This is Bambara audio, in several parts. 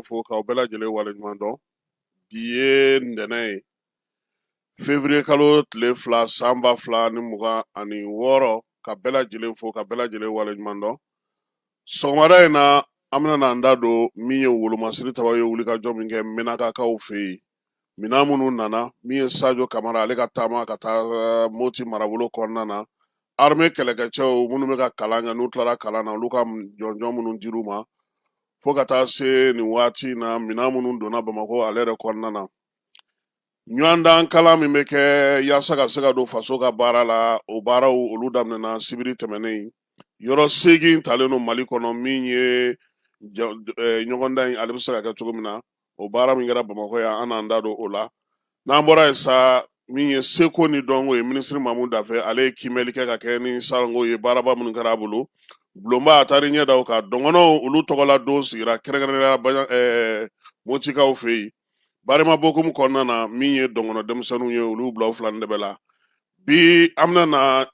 Fo k'aw bɛɛ lajɛlen waleɲuman dɔn. Bi ye ntɛnɛn ye, février kalo tile 2, san 2026. Ka bɛɛ lajɛlen fo, ka bɛɛ lajɛlen waleɲuman dɔn. Sɔgɔmada in na, an bɛna n'an da don min ye wolomasiri tabaw ye wulikajɔ min kɛ Menakakaw fɛ yen, minan minnu nana, min ye Sajo Kamara ale ka taama ka taa Moti marabolo kɔnɔna na, armée kɛlɛkɛcɛw minnu bɛ ka kalan kɛ, n'u tilara kalan na, olu ka jɔnjɔn minnu dir'u ma, fo ka taa se nin waati in na, minan minnu donna Bamakɔ ale yɛrɛ kɔnɔna na, ɲɔgɔndan kalan min bɛ kɛ yaasa ka se ka don faso ka baara la, o baaraw olu daminɛna sibiri tɛmɛnen. Yɔrɔ 8 talen don Mali kɔnɔ min ye ɲɔgɔndan in ale bɛ se ka kɛ cogo min na. O baara min kɛra Bamakɔ yan, an n'an da don o la. N'an bɔra yen sa, min ye seko ni dɔnko ye, minisiri Mamu Dafe ale ye kiimɛli kɛ ka kɛ ni sanko ye, baaraba minnu kɛra a bolo bulonba, a taara ɲɛ da o kan. Dɔngɔnɔw olu tɔgɔla don sigira kɛrɛnkɛrɛnnenya la Motikaw fɛ yen, Barima Bokum kɔnɔna na. Min ye dɔngɔnɔ denmisɛnninw ye, olu bila u fila ni dɛbɛ la. Bi an bɛna na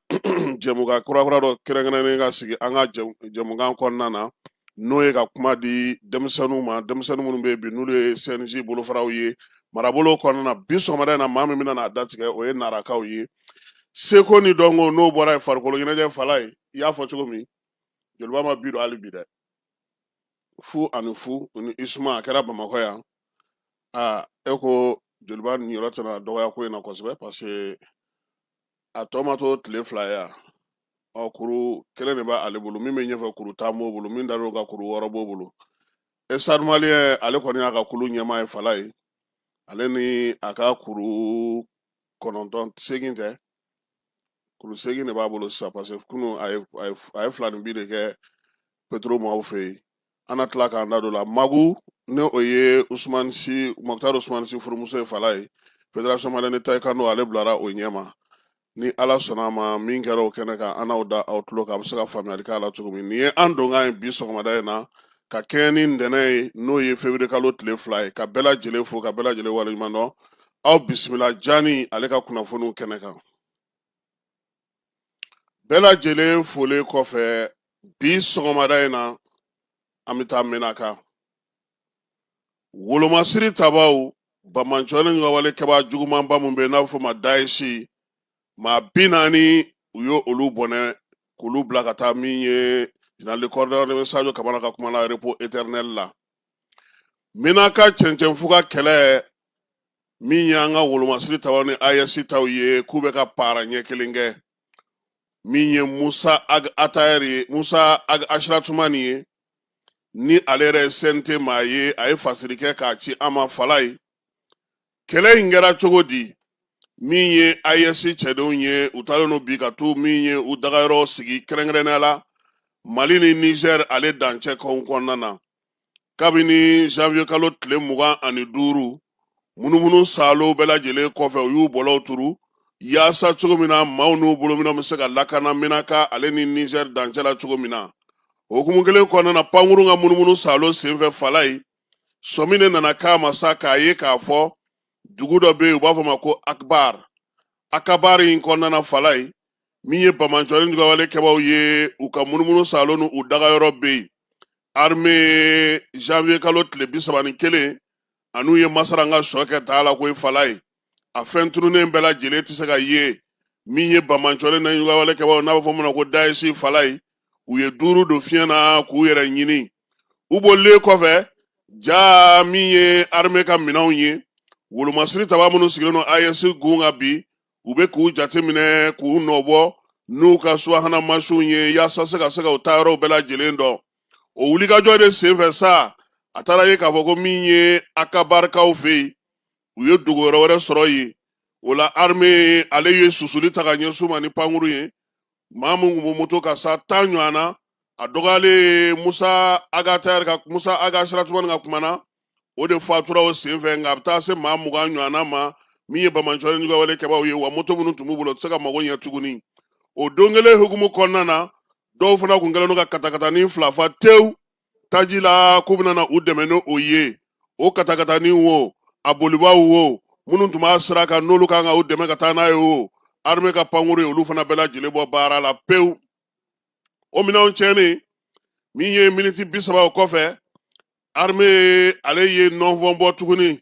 jɛmukan kurakura dɔ kɛrɛnkɛrɛnnen ka sigi an ka jɛmukan kɔnɔna na, n'o ye ka kuma di denmisɛnninw ma, denmisɛnnin minnu bɛ yen bi, n'olu ye CNJ bolofaraw ye marabolo kɔnɔna na. Bi sɔgɔmada in na, maa min bɛna n'a datigɛ, o ye Narakaw ye. Seko ni dɔnko, n'o bɔra yen, farikolo ɲɛnajɛ fala ye. I y'a fɔ cogo min, Joliba ma bi don hali bi dɛ, 0-0 ni Isuma, a kɛra Bamakɔ yan. Aa, e ko Joliba niyɔrɔ tɛna dɔgɔya ko in na kosɛbɛ, parce que a tɔ ma to tile 2 ye yan. Ɔ, kuru kelen de b'ale bolo, min bɛ ɲɛfɛ kuru 10 b'o bolo, min dar'o kan kuru 6 b'o bolo. E Stade Malien, ale kɔni y'a ka kulu ɲɛmaa ye fala ye, ale ni a ka kuru 9, 8 tɛ, kuru 8 de b'a bolo sisan, parce que kunun a ye fila ni bi de kɛ Petro maaw fɛ yen. An na tila k'an da don la. Magu, ni o ye Usumani Si, Mɔkutari Usumani Si furumuso ye fala ye, Fédération malienne de taekwondo, ale bilara o ɲɛma. Ni Ala sɔnna a ma, min kɛra o kɛnɛ kan, an n'aw da aw tulo kan, a bɛ se ka faamuyali k'a la cogo min. Nin ye an donkan ye bi sɔgɔmada in na, ka kɛɲɛ ni ntɛnɛn ye, n'o ye février kalo tile 2 ye. Ka bɛɛ lajɛlen fo, ka bɛɛ lajɛlen waleɲuman dɔn. Aw bisimila Jani ale ka kunnafoniw kɛnɛ kan. Bɛɛ lajɛlen folen kɔfɛ, bi sɔgɔmada in na, an bɛ taa Menaka. Wolomasiri tabaw, banbaanciwale ɲɔgɔnwale kɛbaa jugumanba min bɛ yen n'a bɛ fɔ o ma Daesh, maa 40, u ye olu bɔnɛ k'olu bila ka taa min ye général de corps d'armée Sadio Kamara ka kuma la, repos éternel la. Menaka cɛncɛnfuga kɛlɛ min ye an ka wolomasiri tabaw ni AES taw ye, k'u bɛ ka para ɲɛ kelen kɛ, min ye Musa Ag Atayɛri ye, Musa Ag Asiratumani ye, ni ale yɛrɛ ye CNT maa ye, a ye fasiri kɛ k'a ci an ma fala ye. Kɛlɛ in kɛra cogo di? Min ye AES cɛdenw ye, u taalen don bi ka t'u min ye u dagayɔrɔ sigi kɛrɛnkɛrɛnnenya la Mali ni Niger ale dancɛ kɔnɔna na. Kabini janvier kalo tile 25, munumunu saalo bɛɛ lajɛlen kɔfɛ, u y'u bɔlɔw turu yaasa cogo min na maaw n'u bolominɛnw bɛ se ka lakana Menaka ale ni Niger dancɛ la cogo min na. O hukumu kelen kɔnɔna na, pankurun ka munumunu saalo senfɛ fala ye, sɔmi de nana k'a ma sa k'a ye k'a fɔ dugu dɔ bɛ yen, u b'a fɔ ma ko Akbar. Akabar in kɔnɔna na fala ye, min ye banbaanciwale juguyawale kɛbaaw ye, u ka munumunu saalo n'u dagayɔrɔ bɛ yen. Armée, janvier kalo tile 31, an'u ye masaranga sɔ kɛ taa la koyi fala ye, a fɛn tununnen bɛɛ lajɛlen tɛ se ka ye. Min ye banbaanciwale juguyawale kɛbaaw, n'a bɛ fɔ min ma ko Daesh fala ye, u ye 5 don fiɲɛ na k'u yɛrɛ ɲini. U bolilen kɔfɛ, ja min ye armée ka minɛnw ye, wolomasiri taba minnu sigilen don AES gun kan bi, u bɛ k'u jateminɛ k'u nɔbɔ n'u ka subahana mansinw ye yaasa se ka se ka u taayɔrɔw bɛɛ lajɛlen dɔn. O wulikajɔ de senfɛ sa, a taara ye k'a fɔ ko min ye Akabarikaw fɛ yen, u ye dogo yɔrɔ wɛrɛ sɔrɔ yen. O la, armée ale ye susuli ta ka ɲɛsin u ma ni pankuru ye. Maa min tun bɛ moto kan sa, 10 ɲɔgɔn na, a dɔgɔyalen Musa Agatayɛri ka, Musa Aga Siratumani ka kuma na, o de fatura o senfɛ. Nka a bɛ taa se maa 20 ɲɔgɔnna ma, min ye banbaanciwale juguyawale kɛbaaw ye, wa moto minnu tun b'u bolo, u tɛ se ka mago ɲɛ tuguni. O don kelen hukumu kɔnɔna na, dɔw fana tun kɛlen don ka katakatanin fila fa tewu taji la k'u bɛna na u dɛmɛ ni o ye. O katakatanin wo, a bolibaaw wo, minnu tun b'a sira kan, n'olu kan ka u dɛmɛ ka taa n'a ye o, armée ka pankuru ye olu fana bɛɛ lajɛlen bɔ baara la pewu. O minɛnw tiɲɛnen min ye, miniti 30 o kɔfɛ. Armée ale ye nɔnfɔn bɔ tuguni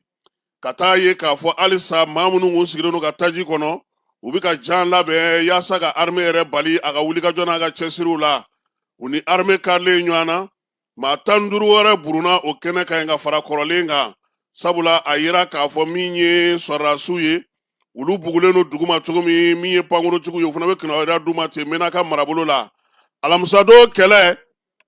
ka taa ye k'a fɔ halisa maa minnu kun sigilen don ka taji kɔnɔ, u bɛ ka jan labɛn yaasa ka armée yɛrɛ bali a ka wulikajɔ n'a ka cɛsiriw la. U ni armée karilen ɲɔgɔn na, maa 15 wɛrɛ burunna o kɛnɛ kan yen ka fara kɔrɔlen kan, sabula a yira k'a fɔ min ye sɔrɔdasiw ye, olu bugulen don duguma cogo min, min ye pankuruntigiw ye, o fana bɛ kibaruya d'u ma ten Menaka marabolo la. Alamisadon kɛlɛ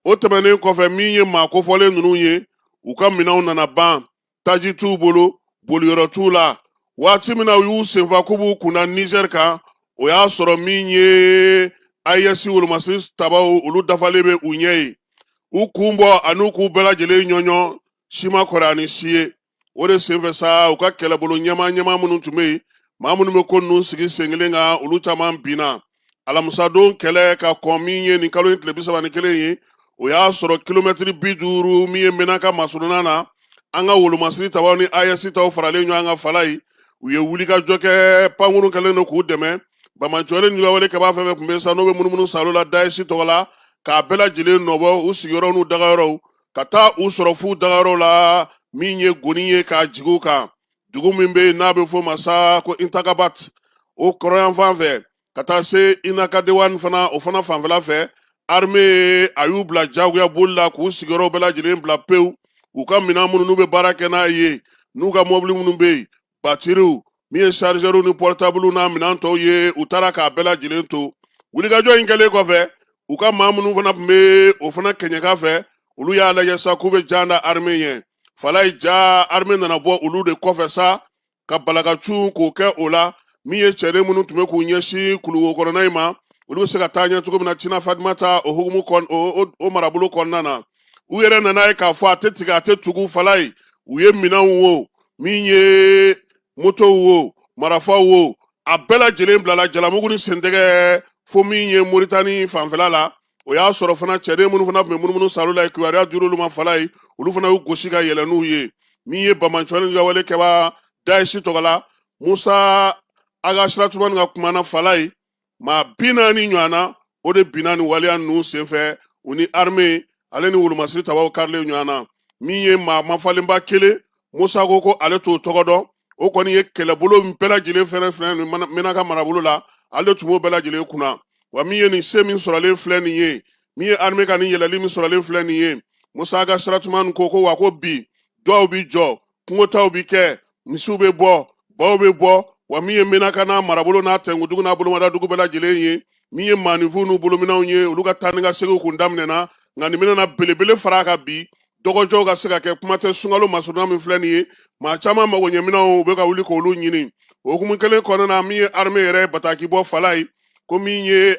o tɛmɛnen kɔfɛ, min ye maa kofɔlen ninnu ye, u ka minɛnw nana ban, taji t'u bolo, boliyɔrɔ t'u la. Waati min na u y'u senfa k'u b'u kunda Nizɛri kan, o y'a sɔrɔ min ye AES wolomasiri tabaw, olu dafalen bɛ u ɲɛ ye. U kun bɔ an'u k'u bɛɛ lajɛlen ɲɔɲɔ, si ma kɔrɔ ani si ye. O de senfɛ sa, u ka kɛlɛbolo ɲɛmaa ɲɛmaa minnu tun bɛ yen, maa minnu bɛ ko ninnu sigi sen kelen kan, olu caman binna. Alamisadon kɛlɛ ka kɔn min ye nin kalo in tile 31 ye, o y'a sɔrɔ kilomɛtiri 50 min ye Menaka masurunna na, an ka wolomasiri tabaw ni AES taw faralen ɲɔgɔn kan Falayi, u ye wulikajɔ kɛ. Pankurun kɛlen don k'u dɛmɛ. Banbaanciwale ni kɛbaa fɛn fɛn tun bɛ sa, n'o bɛ munumunu salo la Daesh tɔgɔ la, k'a bɛɛ lajɛlen nɔbɔ u sigiyɔrɔ n'u dagayɔrɔw, ka taa u sɔrɔ f'u dagayɔrɔ la, min ye goni ye k'a jigin u kan. Dugu min bɛ yen n'a bɛ f'o ma sa ko Intakabat, o kɔrɔnyanfan fɛ, ka taa se Inakadewan fana, o fana fanfɛla fɛ, armée a y'u bila jagoya boli la k'u sigiyɔrɔw bɛɛ lajɛlen bila pewu. U ka minɛn minnu n'u bɛ baara kɛ n'a ye, n'u ka mɔbili minnu bɛ yen, batiriw, min ye chargeurs ni portable n'a minɛn tɔw ye, u taara k'a bɛɛ lajɛlen to. Wulikajɔ in kɛlen kɔfɛ, u ka maa minnu fana tun bɛ o fana kɛɲɛka fɛ, olu y'a lajɛ sa k'u bɛ jan da armée ɲɛ. Falayi, ja armée nana bɔ olu de kɔfɛ sa ka balakacun k'o kɛ o la. Min ye cɛden minnu tun bɛ k'u ɲɛsin kuluwo kɔnɔna in ma, olu bɛ se ka taa ɲɛ cogo min na Tina Fatumata o hukumu kɔn o marabolo kɔnɔna na, u yɛrɛ nana ye k'a fɔ a tɛ tigɛ, a tɛ tugu. Falayi, u ye minɛnw wo, min ye motow wo, marafaw wo, a bɛɛ lajɛlen bilala jalamugu ni sentɛgɛ fo min ye Moritani fanfɛla la. O y'a sɔrɔ fana cɛden minnu fana tun bɛ munumunu salo la, kibaruya dir'olu ma Falayi, olu fana y'u gosi ka yɛlɛ n'u ye. Min ye banbaanciwale wale kɛbaa Daesh tɔgɔ la, Musa Aga Siratumani ka kuma na, Falayi, maa 40 ɲɔgɔn na, o de binna nin waleya ninnu senfɛ, u ni armée ale ni wolomasiri tabaw karilen ɲɔgɔn na. Min ye maa mafalenba kelen, Musa ko ko ale t'o tɔgɔ dɔn, o kɔni ye kɛlɛbolo min bɛɛ lajɛlen fɛnɛ filɛ Menaka marabolo la, ale tun b'o bɛɛ lajɛlen kunna. Wa min ye nin se min sɔrɔlen filɛ nin ye, min ye armée ka nin yɛlɛli min sɔrɔlen filɛ nin ye, Musa Aga Siratumani ko ko wa ko bi dɔw bi jɔ, kungotaw bi kɛ, misiw bɛ bɔ, baw bɛ bɔ. Wa min ye Menaka n'a marabolo n'a tɛnkudugu n'a bolomadadugu bɛɛ lajɛlen ye, min ye maaninfinw n'u bolominɛnw ye, olu ka taa ni ka seginw kun daminɛna, nka nin bɛna belebele fara a kan bi dɔgɔjɔw ka se ka kɛ. Kuma tɛ sunkalo masurunna min filɛ nin ye, maa caman magoɲɛminɛnw u bɛ ka wuli k'olu ɲini. O hukumu kelen kɔnɔna na, min ye armée yɛrɛ bataki bɔ Falayi, ko min ye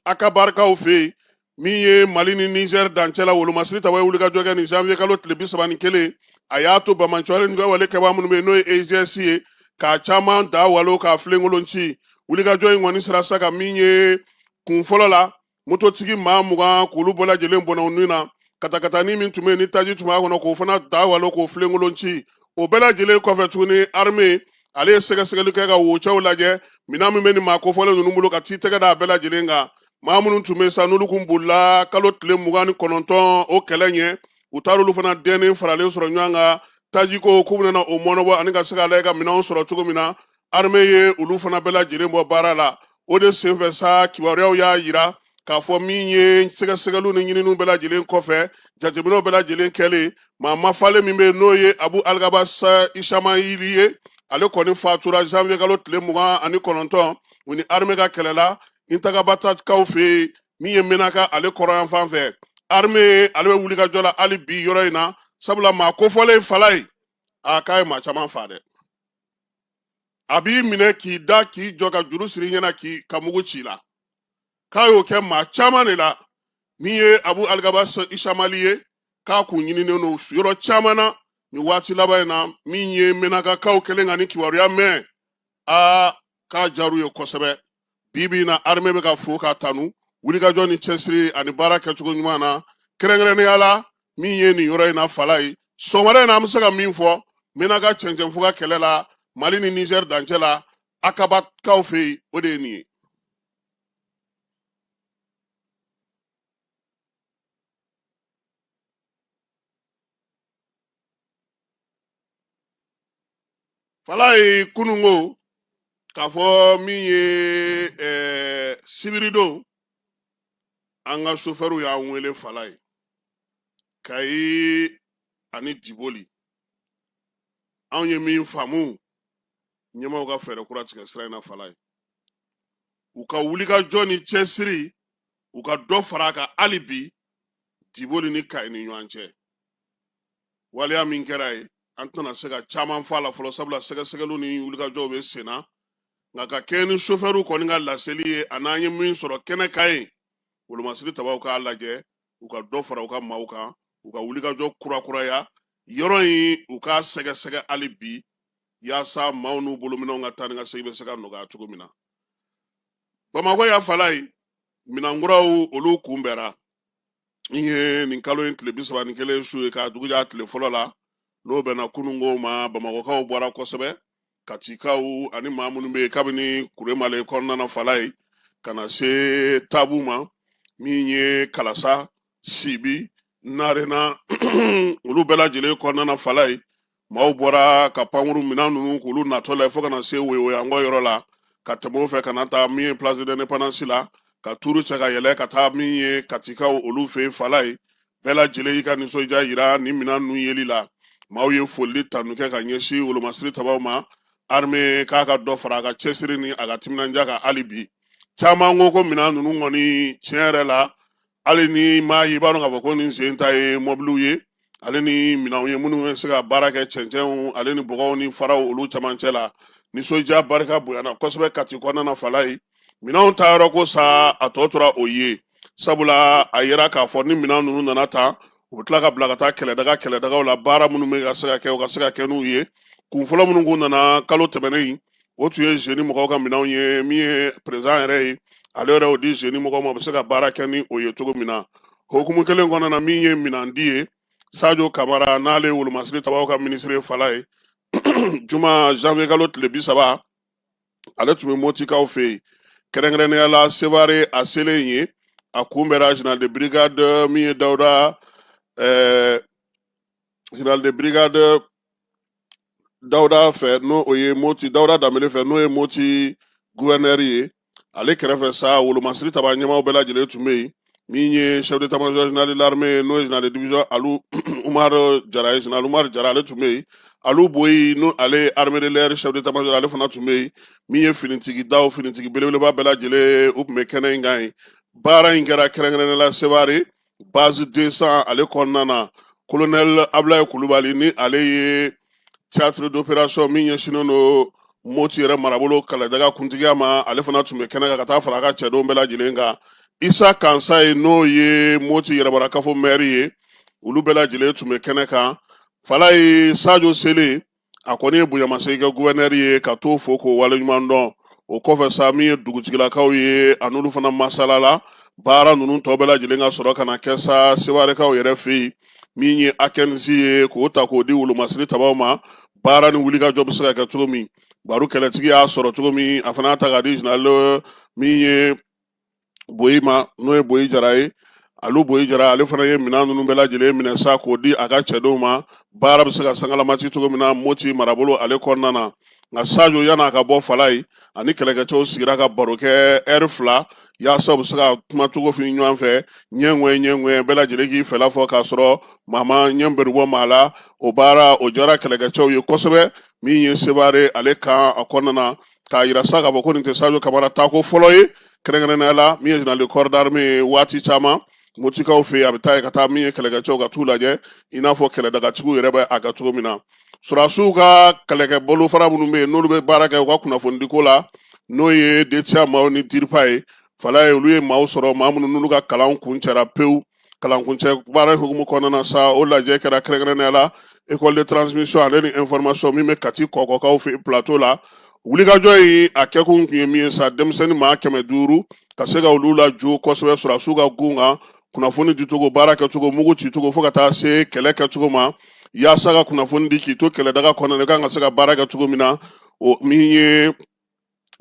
Akabarikaw fɛ yen, min ye Mali ni Niger dancɛ la, wolomasiri tabaw ye wulikajɔ kɛ nin janvier kalo tile 31. A y'a to banbaanciwale ni wale kɛbaa minnu bɛ yen, n'o ye EIGS ye, k'a caman da walo k'a filenkolon ci. Wulikajɔ in kɔni sera sa ka min ye kun fɔlɔ la, mototigi maa 20 k'olu bɛɛ lajɛlen bɔnɛ u ni na. Katakatani min tun bɛ yen ni taji tun b'a kɔnɔ, k'o fana da walo k'o filenkolon ci. O bɛɛ lajɛlen kɔfɛ tuguni, armée ale ye sɛgɛsɛgɛli kɛ ka wocɛw lajɛ, minɛn min bɛ nin maa kofɔlen ninnu bolo, ka t'i tɛgɛ da a bɛɛ lajɛlen kan. Maa minnu tun bɛ sa, n'olu kun bolila kalo tile 29 o kɛlɛ ɲɛ, u taar'olu fana dɛnnen faralen sɔrɔ ɲɔgɔn kan. Tajiko k'u bɛna o mɔnɔbɔ ani ka se ka lajɛ ka minɛnw sɔrɔ cogo min na, armée ye olu fana bɛɛ lajɛlen bɔ baara la. O de senfɛ sa, kibaruyaw y'a yira k'a fɔ min ye sɛgɛsɛgɛliw ni ɲininiw bɛɛ lajɛlen kɔfɛ, jateminɛw bɛɛ lajɛlen kɛlen, maa mafalen min bɛ yen n'o ye Abu Alikaba Isamayili ye, ale kɔni fatura janvier kalo tile 29, u ni armée ka kɛlɛ la Intakabatakaw fɛ yen, min ye Menaka ale kɔrɔnyanfan fɛ. Armée ale bɛ wulikajɔ la hali bi yɔrɔ in na, sabula maa kofɔlen Falayi, a k'a ye maa caman faa dɛ. A b'i minɛ k'i da k'i jɔ ka juru siri i ɲɛna k'i ka mugu ci la, k'a y'o kɛ maa caman de la. Min ye Abu Alikaba Isamali ye, k'a kun ɲininen don yɔrɔ caman na nin waati laban in na. Min ye Menakakaw kɛlen ka nin kibaruya mɛn, aa, k'a diyar'u ye kosɛbɛ. Bi bi in na, armée bɛ ka fo k'a tanu wulikajɔ ni cɛsiri ani baara kɛcogo ɲuman na, kɛrɛnkɛrɛnnenya la min ye nin yɔrɔ in na Falayi. Sɔgɔmada in na, an bɛ se ka min fɔ Menaka cɛncɛnfuga kɛlɛ la Mali ni Niger dancɛ la, Akabakaw fɛ yen, o de ye nin ye. Falaye, kununko k'a fɔ min ye sibiridon, an ka sofɛriw y'an wele Falaye, Kayi ani Diboli. Anw ye min faamu, ɲɛmaaw ka fɛɛrɛ kura tigɛ sira in na Falaye, u ka wulikajɔ ni cɛsiri, u ka dɔ fara a kan hali bi Diboli ni Kayi ni ɲɔgɔn cɛ. Waleya min kɛra yen, an tɛna se ka caman fɔ a la fɔlɔ, sabula sɛgɛsɛgɛliw ni wulikajɔw bɛ sen na. Nka ka kɛɲɛ ni sofɛriw kɔni ka laseli ye, a n'an ye min sɔrɔ kɛnɛ kan yen, wolomasiri tabaw k'a lajɛ, u ka dɔ fara u ka maaw kan, u ka wulikajɔ kurakuraya yɔrɔ in, u k'a sɛgɛsɛgɛ hali bi, yaasa maaw n'u bolominɛnw ka taa ni ka segin bɛ se ka nɔgɔya cogo min na. Bamakɔ yan Falaye, minan kuraw olu kunbɛra n ye nin kalo in tile 31 su ye k'a dugujɛ a tile fɔlɔ la, n'o bɛnna kununko ma. Bamakɔkaw bɔra kosɛbɛ, Katikaw ani maa minnu bɛ yen kabini Kuremale kɔnɔna na Falaye ka na se Tabu ma, min ye Kalasa, Sibi, Narena, olu bɛɛ lajɛlen kɔnɔna na Falaye, maaw bɔra ka pankuru minɛn ninnu k'olu natɔ la fo ka na se Woyowayankɔ yɔrɔ la, ka tɛmɛ o fɛ ka na taa min ye Place de l'Indépendance la, ka tuuru cɛ ka yɛlɛ ka taa min ye Katikaw olu fɛ yen Falaye. Bɛɛ lajɛlen y'i ka nisɔndiya yira ni minɛn ninnu yeli la. Maaw ye foli tanu kɛ ka ɲɛsin wolomasiri tabaw ma, armée k'a ka dɔ fara a ka cɛsiri ni a ka timinandiya kan hali bi. Caman ko ko minɛn ninnu kɔni, tiɲɛ yɛrɛ la, hali ni maa ye, i b'a dɔn k'a fɔ ko nin sen ta ye mɔbiliw ye, ale ni minɛnw ye minnu bɛ se ka baara kɛ cɛncɛnw ale ni bɔgɔw ni faraw olu camancɛ la. Nisɔndiya barika bonyana kosɛbɛ Kati kɔnɔna na Falaye. Minɛnw ta yɔrɔ ko sa, a tɔ tora o ye, sabula a yira k'a fɔ ni minɛn ninnu nana ta, u bɛ tila ka bila ka taa kɛlɛdagaw la, baara minnu bɛ ka se ka kɛ, u ka se ka kɛ n'u ye. Kun fɔlɔ minnu kun nana kalo tɛmɛnen in, o tun ye JNIM mɔgɔw ka minɛnw ye. Min ye président yɛrɛ ye, ale yɛrɛ y'o di JNIM mɔgɔw ma, u bɛ se ka baara kɛ ni o ye cogo min na. Hukumu kelen kɔnɔna na, min ye minɛn di ye, Sajo Kamara, n'ale ye wolomasiri tabaw ka minisiri ye Falaye, juma janvier kalo tile 30, ale tun bɛ Motikaw fɛ yen, kɛrɛnkɛrɛnnenya la Sevare. A selen ye, a kunbɛra général de brigade min ye Dawuda, général de brigade Dawuda fɛ, n'o o ye Moti, Dawuda Danbele fɛ, n'o ye Moti gouverneur ye. Ale kɛrɛfɛ sa, wolomasiri taba ɲɛmaaw bɛɛ lajɛlen tun bɛ yen. Min ye chef d'état-major général de l'armée, n'o ye général de division Alu Umar Jara ye, général Umar Jara, ale tun bɛ yen. Alu Boyi, n'o ale ye armée de l'air chef d'état-major, ale fana tun bɛ yen. Min ye finitigi daw, finitigi belebeleba bɛɛ lajɛlen, u tun bɛ kɛnɛ in kan yen. Baara in kɛra kɛrɛnkɛrɛnnenya la Sevare base 200 ale kɔnɔna na. Colonel Ablaye Kulubali, ni ale ye théâtre d'opération min ɲɛsinnen don Moti yɛrɛ marabolo kɛlɛdaga kuntigiya ma, ale fana tun bɛ kɛnɛ kan ka taa fara a ka cɛdenw bɛɛ lajɛlen kan. Isa Kansa ye, n'o ye Moti yɛrɛmarakafo maire ye, olu bɛɛ lajɛlen tun bɛ kɛnɛ kan Falaye. Sajo selen, a kɔni ye bonyamasegin kɛ gouverneur ye ka t'o fo k'o waleɲuman dɔn. O kɔfɛ sa, min ye dugutigilakaw ye, a n'olu fana masala la. Baara ninnu tɔ bɛɛ lajɛlen ka sɔrɔ ka na kɛ sa Sewarekaw yɛrɛ fɛ yen. Min ye akɛnisi ye, k'o ta k'o di wolomasiri tabaw ma, baara ni wulikajɔ bɛ se ka kɛ cogo min, baro kɛlɛtigi y'a sɔrɔ cogo min, a fana y'a ta k'a di général min ye Boyi ma, n'o ye Boyi Jara ye, Alu Boyi Jara. Ale fana ye minɛn ninnu bɛɛ lajɛlen minɛ sa k'o di a ka cɛdenw ma, baara bɛ se ka sangalamati cogo min na Moti marabolo ale kɔnɔna na. Nka Sajo, yan'a ka bɔ Falaye, ani kɛlɛkɛcɛw sigira ka baro kɛ ɛri 2, yaasa u bɛ se ka kuma cogo fi ɲɔgɔn fɛ, ɲɛŋɛ ɲɛŋɛ, bɛɛ lajɛlen k'i fɛla fɔ k'a sɔrɔ maa ma ɲɛ bɛri bɔ maa la. O baara o diyara kɛlɛkɛcɛw ye kosɛbɛ. Min ye Sevare ale kan a kɔnɔna na, k'a yira sa k'a fɔ ko nin tɛ Sajo Kamara taako fɔlɔ ye, kɛrɛnkɛrɛnnenya la min ye général de corps d'armée ye, waati caman Motikaw fɛ yen, a bɛ taa yen ka taa min ye kɛlɛkɛcɛw ka t'u lajɛ, i n'a fɔ kɛlɛdagatigiw yɛrɛ bɛ a kɛ cogo min na. Sɔrɔdasiw ka kɛlɛkɛ bolofara minnu bɛ yen, n'olu bɛ baara kɛ u ka kunnafonidiko la, n'o ye DTIA maaw ni DIRPA ye Falaye, olu ye maaw sɔrɔ, maa minnu n'olu ka kalan kuncɛra pewu. Kalankuncɛ baara hukumu kɔnɔna na sa, o lajɛ kɛra kɛrɛnkɛrɛnnenya la école de transmission ale ni information min bɛ Kati Kɔkɔkaw fɛ plateau la. Wulikajɔ in a kɛkun tun ye min ye sa, denmisɛnnin maa 500 ka se ka olu lajɔ kosɛbɛ sɔrɔdasiw ka gun kan, kunnafoni dicogo, baara kɛcogo, mugu cicogo, fo ka taa se kɛlɛ kɛcogo ma, yaasa ka kunnafoni di k'i to kɛlɛdaga kɔnɔna na, i kan ka se ka baara kɛ cogo min na. O min ye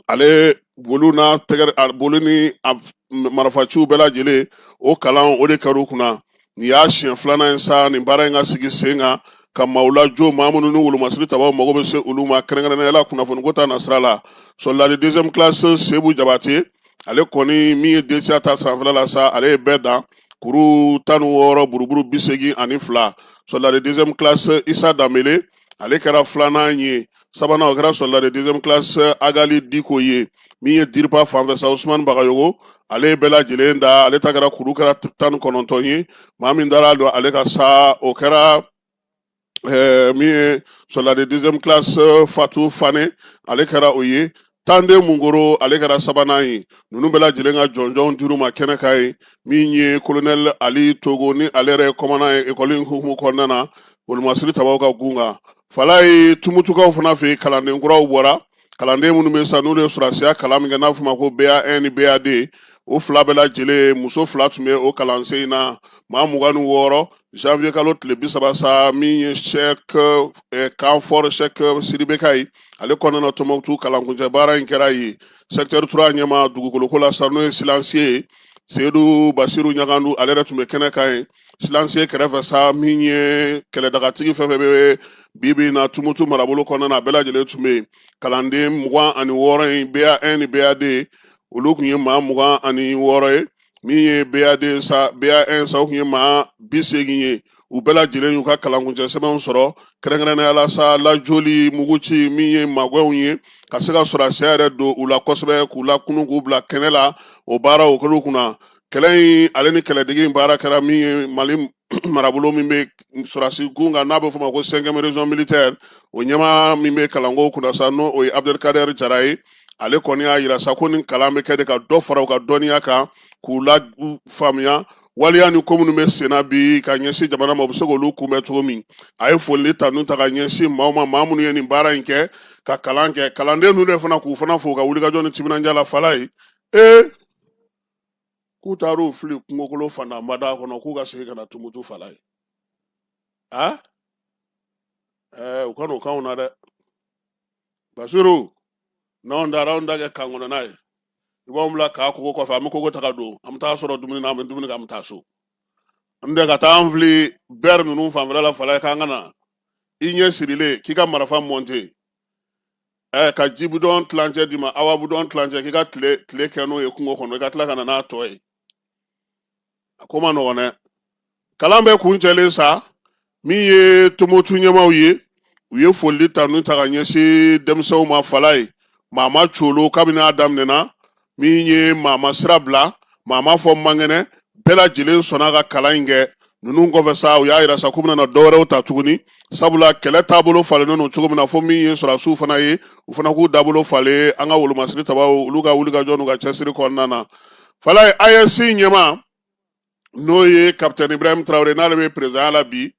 ale bolo n'a tɛgɛ bolo ni a marifaciw bɛɛ lajɛlen, o kalan o de kɛra u kunna. Nin y'a siɲɛ filanan ye sa nin baara in ka sigi sen kan. ka maaw lajɔ, maa minnu ni wolomasiri tabaw mago bɛ se olu ma, kɛrɛnkɛrɛnnenya la kunnafoniko ta nasira la. Soldat de deuxième classe Sebu Jabate, ale kɔni min ye DCA ta sanfɛla la sa, ale ye bɛɛ dan kuru 16 buruburu 82. Soldat de deuxième classe Isa Danbele, ale kɛra filanan ye. Sabanan, o kɛra soldat de deuxième classe Agali Diko ye. Min ye DIRPA fanfɛ sa, Usumani Bagayogo, ale ye bɛɛ lajɛlen da, ale ta kɛra kuru kɛra 19 ye. Maa min dara don ale ka sa, o kɛra min ye soldat de deuxième classe Fatu Fane, ale kɛra o ye. Tande Mungoro, ale kɛra sabanan ye. Ninnu bɛɛ lajɛlen ka jɔnjɔnw dir'u ma kɛnɛ kan ye. Min ye colonel Ali Togo ni ale yɛrɛ ye commandant ye ekɔli in hukumu kɔnɔna na, wolomasiri tabaw ka gun kan. Falaye, Tumutukaw fana fɛ yen, kalanden kuraw bɔra. Kalanden minnu bɛ sa, n'olu ye sɔrɔdasiya kalan min kɛ, n'a bɛ f'o ma ko BA1 ni BA2, o fila bɛɛ lajɛlen, muso fila tun bɛ o kalansen in na, maa 26. Janvier kalo tile 30 sa, min ye Cheikh camp fort Cheikh Sidibeka ye, ale kɔnɔna na Tɔnbɔkutu, kalankuncɛ baara in kɛra yen. Secteur 3 ɲɛmaa dugukoloko la sa, n'o ye silencieux ye, Seyidu Basiru Ɲagandu, ale yɛrɛ tun bɛ kɛnɛ kan yen. Silencieux kɛrɛfɛ sa, min ye kɛlɛdagatigi fɛn fɛn bɛ bi bi in na Tumutu marabolo kɔnɔna na, a bɛɛ lajɛlen tun bɛ yen. Kalanden 26 in, BA1 ni BA2, olu tun ye maa 26 ye. Min ye BA2 sa, BA1 sa, o tun ye maa 80 ye. U bɛɛ lajɛlen y'u ka kalankuncɛ sɛbɛnw sɔrɔ. Kɛrɛnkɛrɛnnenya la sa, lajoli muguci, min ye magɛnw ye, ka se ka sɔrɔdasiya yɛrɛ don u la kosɛbɛ, k'u lakunu, k'u bila kɛnɛ la, o baara o kɛl'u kunna. Kɛlɛ in ale ni kɛlɛdege in baara kɛra min ye Mali marabolo min bɛ sɔrɔdasi gun kan, n'a bɛ f'o ma ko cinquième région militaire, o ɲɛmaa min bɛ kalanko kunna sa, n'o o ye Abdelkader Jara ye, ale kɔni y'a yira sa ko nin kalan bɛ kɛ de ka dɔ fara u ka dɔnniya kan, k'u la faamuya waleya ni ko minnu bɛ senna bi ka ɲɛsin jamana ma, u bɛ se k'olu kunbɛn cogo min. A ye foli tanu ta ka ɲɛsin maaw ma, maa minnu ye nin baara in kɛ, ka kalan kɛ. Kalanden ninnu de fana, k'u fana fo u ka wulikajɔ ni timinandiya la. Falaye, ee, k'u taar'u fili kungokolo fantanbada kɔnɔ, k'u ka segin ka na Tumutu. Falaye, a ɛɛ, u ka n'o k'anw na dɛ. Basiru, n'anw taara, anw ta kɛ kan kɔnɔna ye, i b'anw bila k'a kogo kɔfɛ, an bɛ kogo ta ka don, an bɛ taa sɔrɔ dumuni na, an bɛ dumuni kɛ, an bɛ taa so. N tɛ ka taa an fili bɛri ninnu fanfɛla la. Falaye, k'an ka na i ɲɛ sirilen, k'i ka marifa mɔnte, ka ji bidɔn tilancɛ d'i ma, awa bidɔn tilancɛ, k'i ka tile kɛ n'o ye kungo kɔnɔ, i ka tila ka na n'a tɔ ye, a ko ma nɔgɔn dɛ. Kalan bɛ kuncɛlen sa, min ye Tumutu ɲɛmaaw ye, u ye foli tanu ta ka ɲɛsin denmisɛnw ma. Falaye, maa ma colo kabini a daminɛna, min ye maa ma sira bila, maa ma fɔ mankɛnɛ, bɛɛ lajɛlen sɔnna ka kalan in kɛ. Ninnu kɔfɛ sa, u y'a yira sa k'u bɛna na dɔwɛrɛw ta tuguni, sabula kɛlɛ taabolo falennen don cogo min na, fo min ye sɔrɔdasiw fana ye, u fana k'u dabolo falen. An ka wolomasiri tabaw, olu ka wulikajɔ n'u ka cɛsiri kɔnɔna na. Falaye, AES ɲɛmaa, n'o ye kapitɛni Ibrahim Traoré, n'ale bɛ perezidanya la bi,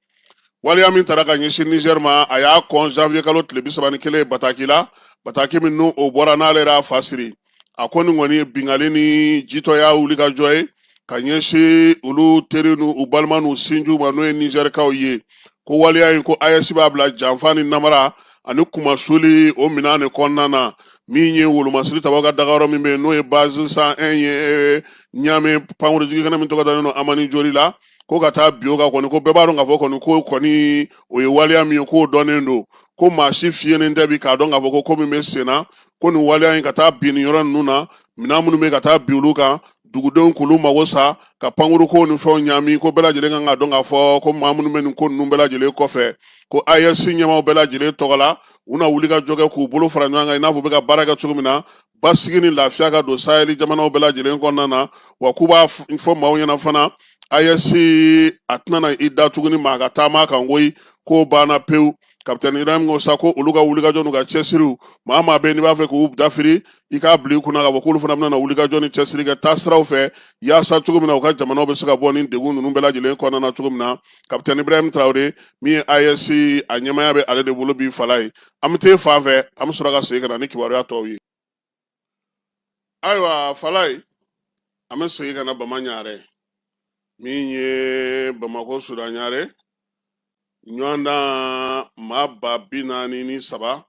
waleya min tara ka ɲɛsin Niger ma, a y'a kɔn janvier kalo tile 31 bataki la, bataki min n'o o bɔra, n'ale yɛrɛ y'a fa siri. A ko nin kɔni ye binkanni ni jitɔya wulikajɔ ye ka ɲɛsin olu teri n'u u balima n'u sinjiw ma, n'o ye Nizɛrikaw ye. Ko waleya in, ko AES b'a bila janfa ni namara ani kumasuli o minɛn de kɔnɔna na. Min ye wolomasiri tabaw ka dagayɔrɔ min bɛ yen, n'o ye base 101 ye Ɲame, pankurujigi kɛnɛ min tɔgɔ dalen don Amani Jori la, ko ka taa bin o kan kɔni, ko bɛɛ b'a dɔn k'a fɔ kɔni ko kɔni o ye waleya min ye, k'o dɔnnen don, ko maa si fiyennen tɛ bi k'a dɔn k'a fɔ ko ko min bɛ sen na, ko nin waleya in ka taa bin nin yɔrɔ ninnu na, minɛn minnu bɛ ka taa bin olu kan, dugudenw k'olu mago sa, ka pankurukow ni fɛnw ɲaami, ko bɛɛ lajɛlen kan k'a dɔn k'a fɔ ko maa minnu bɛ nin ko ninnu bɛɛ lajɛlen kɔfɛ, ko AES ɲɛmaaw bɛɛ lajɛlen tɔgɔ la, u na wuli ka jɔ kɛ k'u bolo fara ɲɔgɔn kan, i n'a fɔ u bɛ ka baara kɛ cogo min na, basigi ni lafiya ka don saheli jamanaw bɛɛ lajɛlen kɔnɔna na. Wa k'u b'a fɔ maaw ɲɛna fana, AES a tɛna na i da tuguni maa ka taama kan koyi, k'o banna pewu. Kapitɛni Ibrahim ko sa ko olu ka wulikajɔ n'u ka cɛsiriw, maa maa bɛ n'i b'a fɛ k'u dafiri, i k'a bila i kunna k'a fɔ k'olu fana bɛna na wulikajɔ ni cɛsiri kɛ taasiraw fɛ, yaasa cogo min na u ka jamanaw bɛ se ka bɔ nin degun ninnu bɛɛ lajɛlen kɔnɔna na cogo min na. Kapitɛni Ibrahim Traoré, min ye AES a ɲɛmaaya bɛ ale de bolo bi. Falaye, an bɛ t'e fan fɛ, an bɛ sɔrɔ ka segin ka na ni kibaruya tɔw ye. Ayiwa Falaye, an bɛ segin ka na Bama Ɲare, min ye Bamakɔ Sudan Ɲare ɲɔgɔndan, maa 43,104,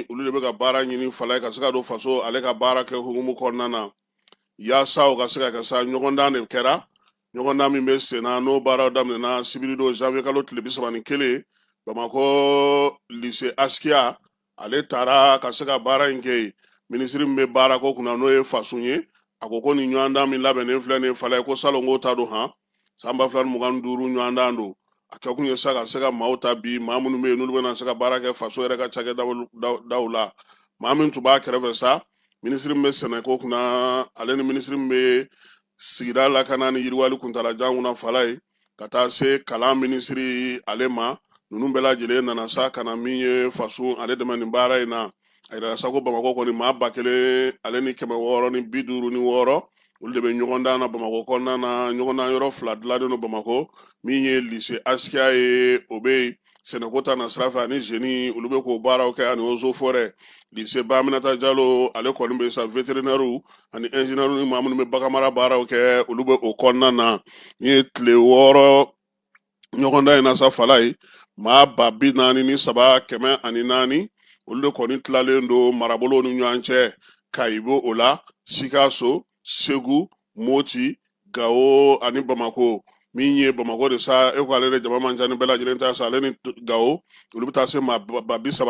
olu de bɛ ka baara ɲini Falaye, ka se ka don faso ale ka baara kɛ hukumu kɔnɔna na, yaasa o ka se ka kɛ sa. Ɲɔgɔndan de kɛra. Ɲɔgɔndan min bɛ sen na, n'o baaraw daminɛna sibiridon janvier kalo tile 31, Bamakɔ lycée Askiya ale taara ka se ka baara in kɛ yen. Minisiri min bɛ baarako kunna, n'o ye Fasun ye, a ko ko nin ɲɔgɔndan min labɛnnen filɛ nin ye Falaye, ko salonko ta don han, san 2025 ɲɔgɔndan don. A kɛkun ye sa ka se ka maaw ta bi, maa minnu bɛ yen n'olu bɛna se ka baara kɛ faso yɛrɛ ka cakɛdaw la. Maa min tun b'a kɛrɛfɛ sa, minisiri min bɛ sɛnɛko kunna, ale ni minisiri min bɛ sigida lakana ni yiriwali kuntalajan kunna Falaye, ka taa se kalan minisiri ale ma, ninnu bɛɛ lajɛlen nana sa ka na min ye Fasun ale dɛmɛ nin baara in na. A yirala sa ko Bamakɔ kɔni, maa 1656, olu de bɛ ɲɔgɔndan na Bamakɔ kɔnɔna na. Ɲɔgɔndan yɔrɔ fila dilannen don Bamakɔ. Min ye lycée Askiya ye, o bɛ yen sɛnɛko ta na sira fɛ, ani génie, olu bɛ k'o baaraw kɛ, ani eaux et forêts. Lycée Baminata Jalo ale kɔni bɛ sa, vétérinaire ani ingénieur ni maa minnu bɛ baganmara baaraw kɛ, olu bɛ o kɔnɔna na. Ni ye tile 6 ɲɔgɔndan in na sa Falaye, maa 43,104, olu de kɔni tilalen don marabolow ni ɲɔgɔn cɛ. Kayi b'o o la, Sikaso, Segu, Moti, Gawo ani Bamako. Min ye Bamako de sa, e ko ale de jama man ca ni bɛɛ lajɛlen ta sa, ale ni Gawo, olu bɛ taa se maa 306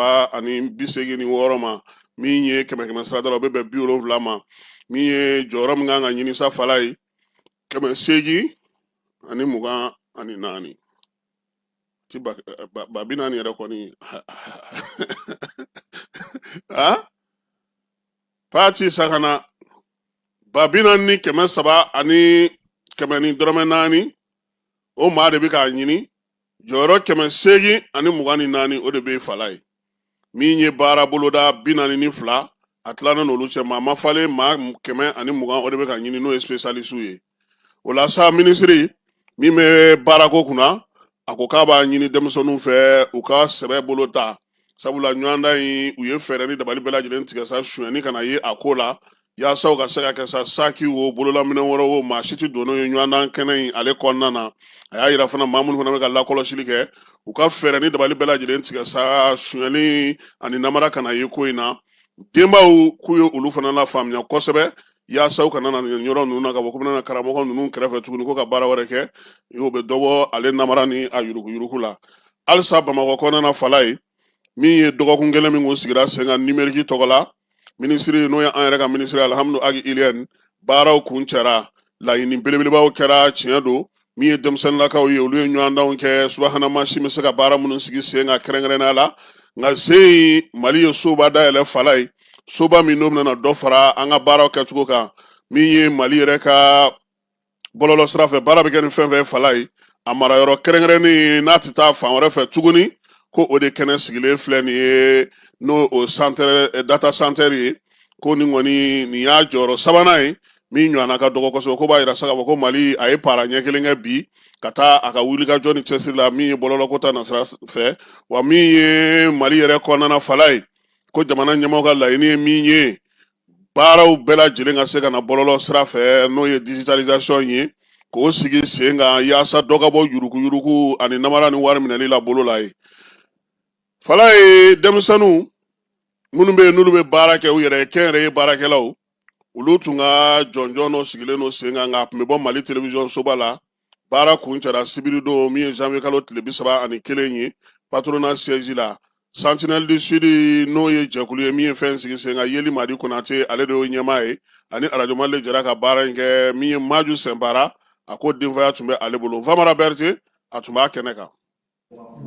ma. Min ye kɛmɛ kɛmɛ sarada la, o bɛ bɛn 70 ma. Min ye jɔyɔrɔ min kan ka ɲini sa Falaye, 824 ti ba 40 yɛrɛ kɔni a pati sakana 40,300 ani kɛmɛ ni dɔrɔmɛ naani, o maa de bɛ k'a ɲini. Jɔyɔrɔ 824, o de bɛ Falaye. Min ye baara boloda 42, a tilannen n'olu cɛ, maa ma falen, maa 120, o de bɛ ka ɲini, n'o ye spécialiste ye. O la sa, minisiri min bɛ baarako kunna, a ko k'a b'a ɲini denmisɛnninw fɛ u ka sɛbɛ bolo ta, sabula ɲɔgɔndan in, u ye fɛɛrɛ ni dabali bɛɛ lajɛlen tigɛ sa sonyɛni kana ye a ko la, yaasa u ka se ka kɛ sa saki wo, bololaminɛ wɛrɛ wo, maa si tɛ don n'o ye ɲɔgɔndan kɛnɛ in ale kɔnɔna na. A y'a yira fana, maa minnu fana bɛ ka lakɔlɔsili kɛ, u ka fɛɛrɛ ni dabali bɛɛ lajɛlen tigɛ sa sonyɛli ani namara kana ye ko in na. Denbaw k'u ye olu fana lafaamuya kosɛbɛ, yaasa u kana na nin yɔrɔ ninnu na ka bɔ ko bɛna karamɔgɔ ninnu kɛrɛfɛ tuguni ko ka baara wɛrɛ kɛ, o bɛ dɔ bɔ ale namara ni a yuruguyurugu la. Halisa Bamakɔ kɔnɔna na Falaye, min ye dɔgɔkun kelen min kun sigira sen kan numérique tɔgɔ la, minisiri n'o ye an yɛrɛ ka minisiri Alihamudu Agi Iliyɛni, baaraw kuncɛra, laɲini belebelebaw kɛra. Tiɲɛ don, min ye denmisɛnninlakaw ye, olu ye ɲɔgɔndanw kɛ subahana mansin bɛ se ka baara minnu sigi sen kan kɛrɛnkɛrɛnnenya la. Nka sen in, Mali ye soba dayɛlɛ Falaye, soba min n'o bɛna dɔ fara an ka baaraw kɛcogo kan. Min ye Mali yɛrɛ ka bɔlɔlɔ sira fɛ baara bɛ kɛ ni fɛn fɛn Falaye, a marayɔrɔ kɛrɛnkɛrɛnnen n'a tɛ taa fan wɛrɛ fɛ tuguni, ko o de kɛnɛ sigilen filɛ nin ye, n'o o centre data center ye. Ko nin kɔni, nin y'a jɔyɔrɔ sabanan ye min ɲɔgɔnna ka dɔgɔ kosɛbɛ. Ko b'a yira sa k'a fɔ ko Mali a ye para ɲɛ kelen kɛ bi ka taa a ka wulikajɔ ni cɛsiri la min ye bɔlɔlɔko ta nasira fɛ. Wa min ye Mali yɛrɛ kɔnɔna Falaye, ko jamana ɲɛmɔgɔ ka laɲini ye min ye, baaraw bɛɛ lajɛlen ka se ka na bɔlɔlɔ sira fɛ, n'o ye digitalisation ye, k'o sigi sen kan yaasa dɔ ka bɔ yuruguyurugu ani namara ni wari minɛli la bolo la ye. Falaye, denmisɛnninw minnu bɛ yen n'olu bɛ baara kɛ u yɛrɛ ye, kɛnyɛrɛye baarakɛlaw, olu tun ka jɔnjɔn dɔ sigilen don sen kan, nka a tun bɛ bɔ Mali télévision soba la. Baara kuncɛra sibiridon min ye janvier kalo tile 31 ye, patronat siège la. Sentinelle du Sud, n'o ye jɛkulu ye min ye fɛn sigi sen kan, Yeli Madi Konate, ale de y'o ɲɛmaa ye, ani arajo Mali de jɛra ka baara in kɛ. Min ye Maju Sɛnpara, a ko denfaya tun bɛ ale bolo. Famara Berete, a tun b'a kɛnɛ kan.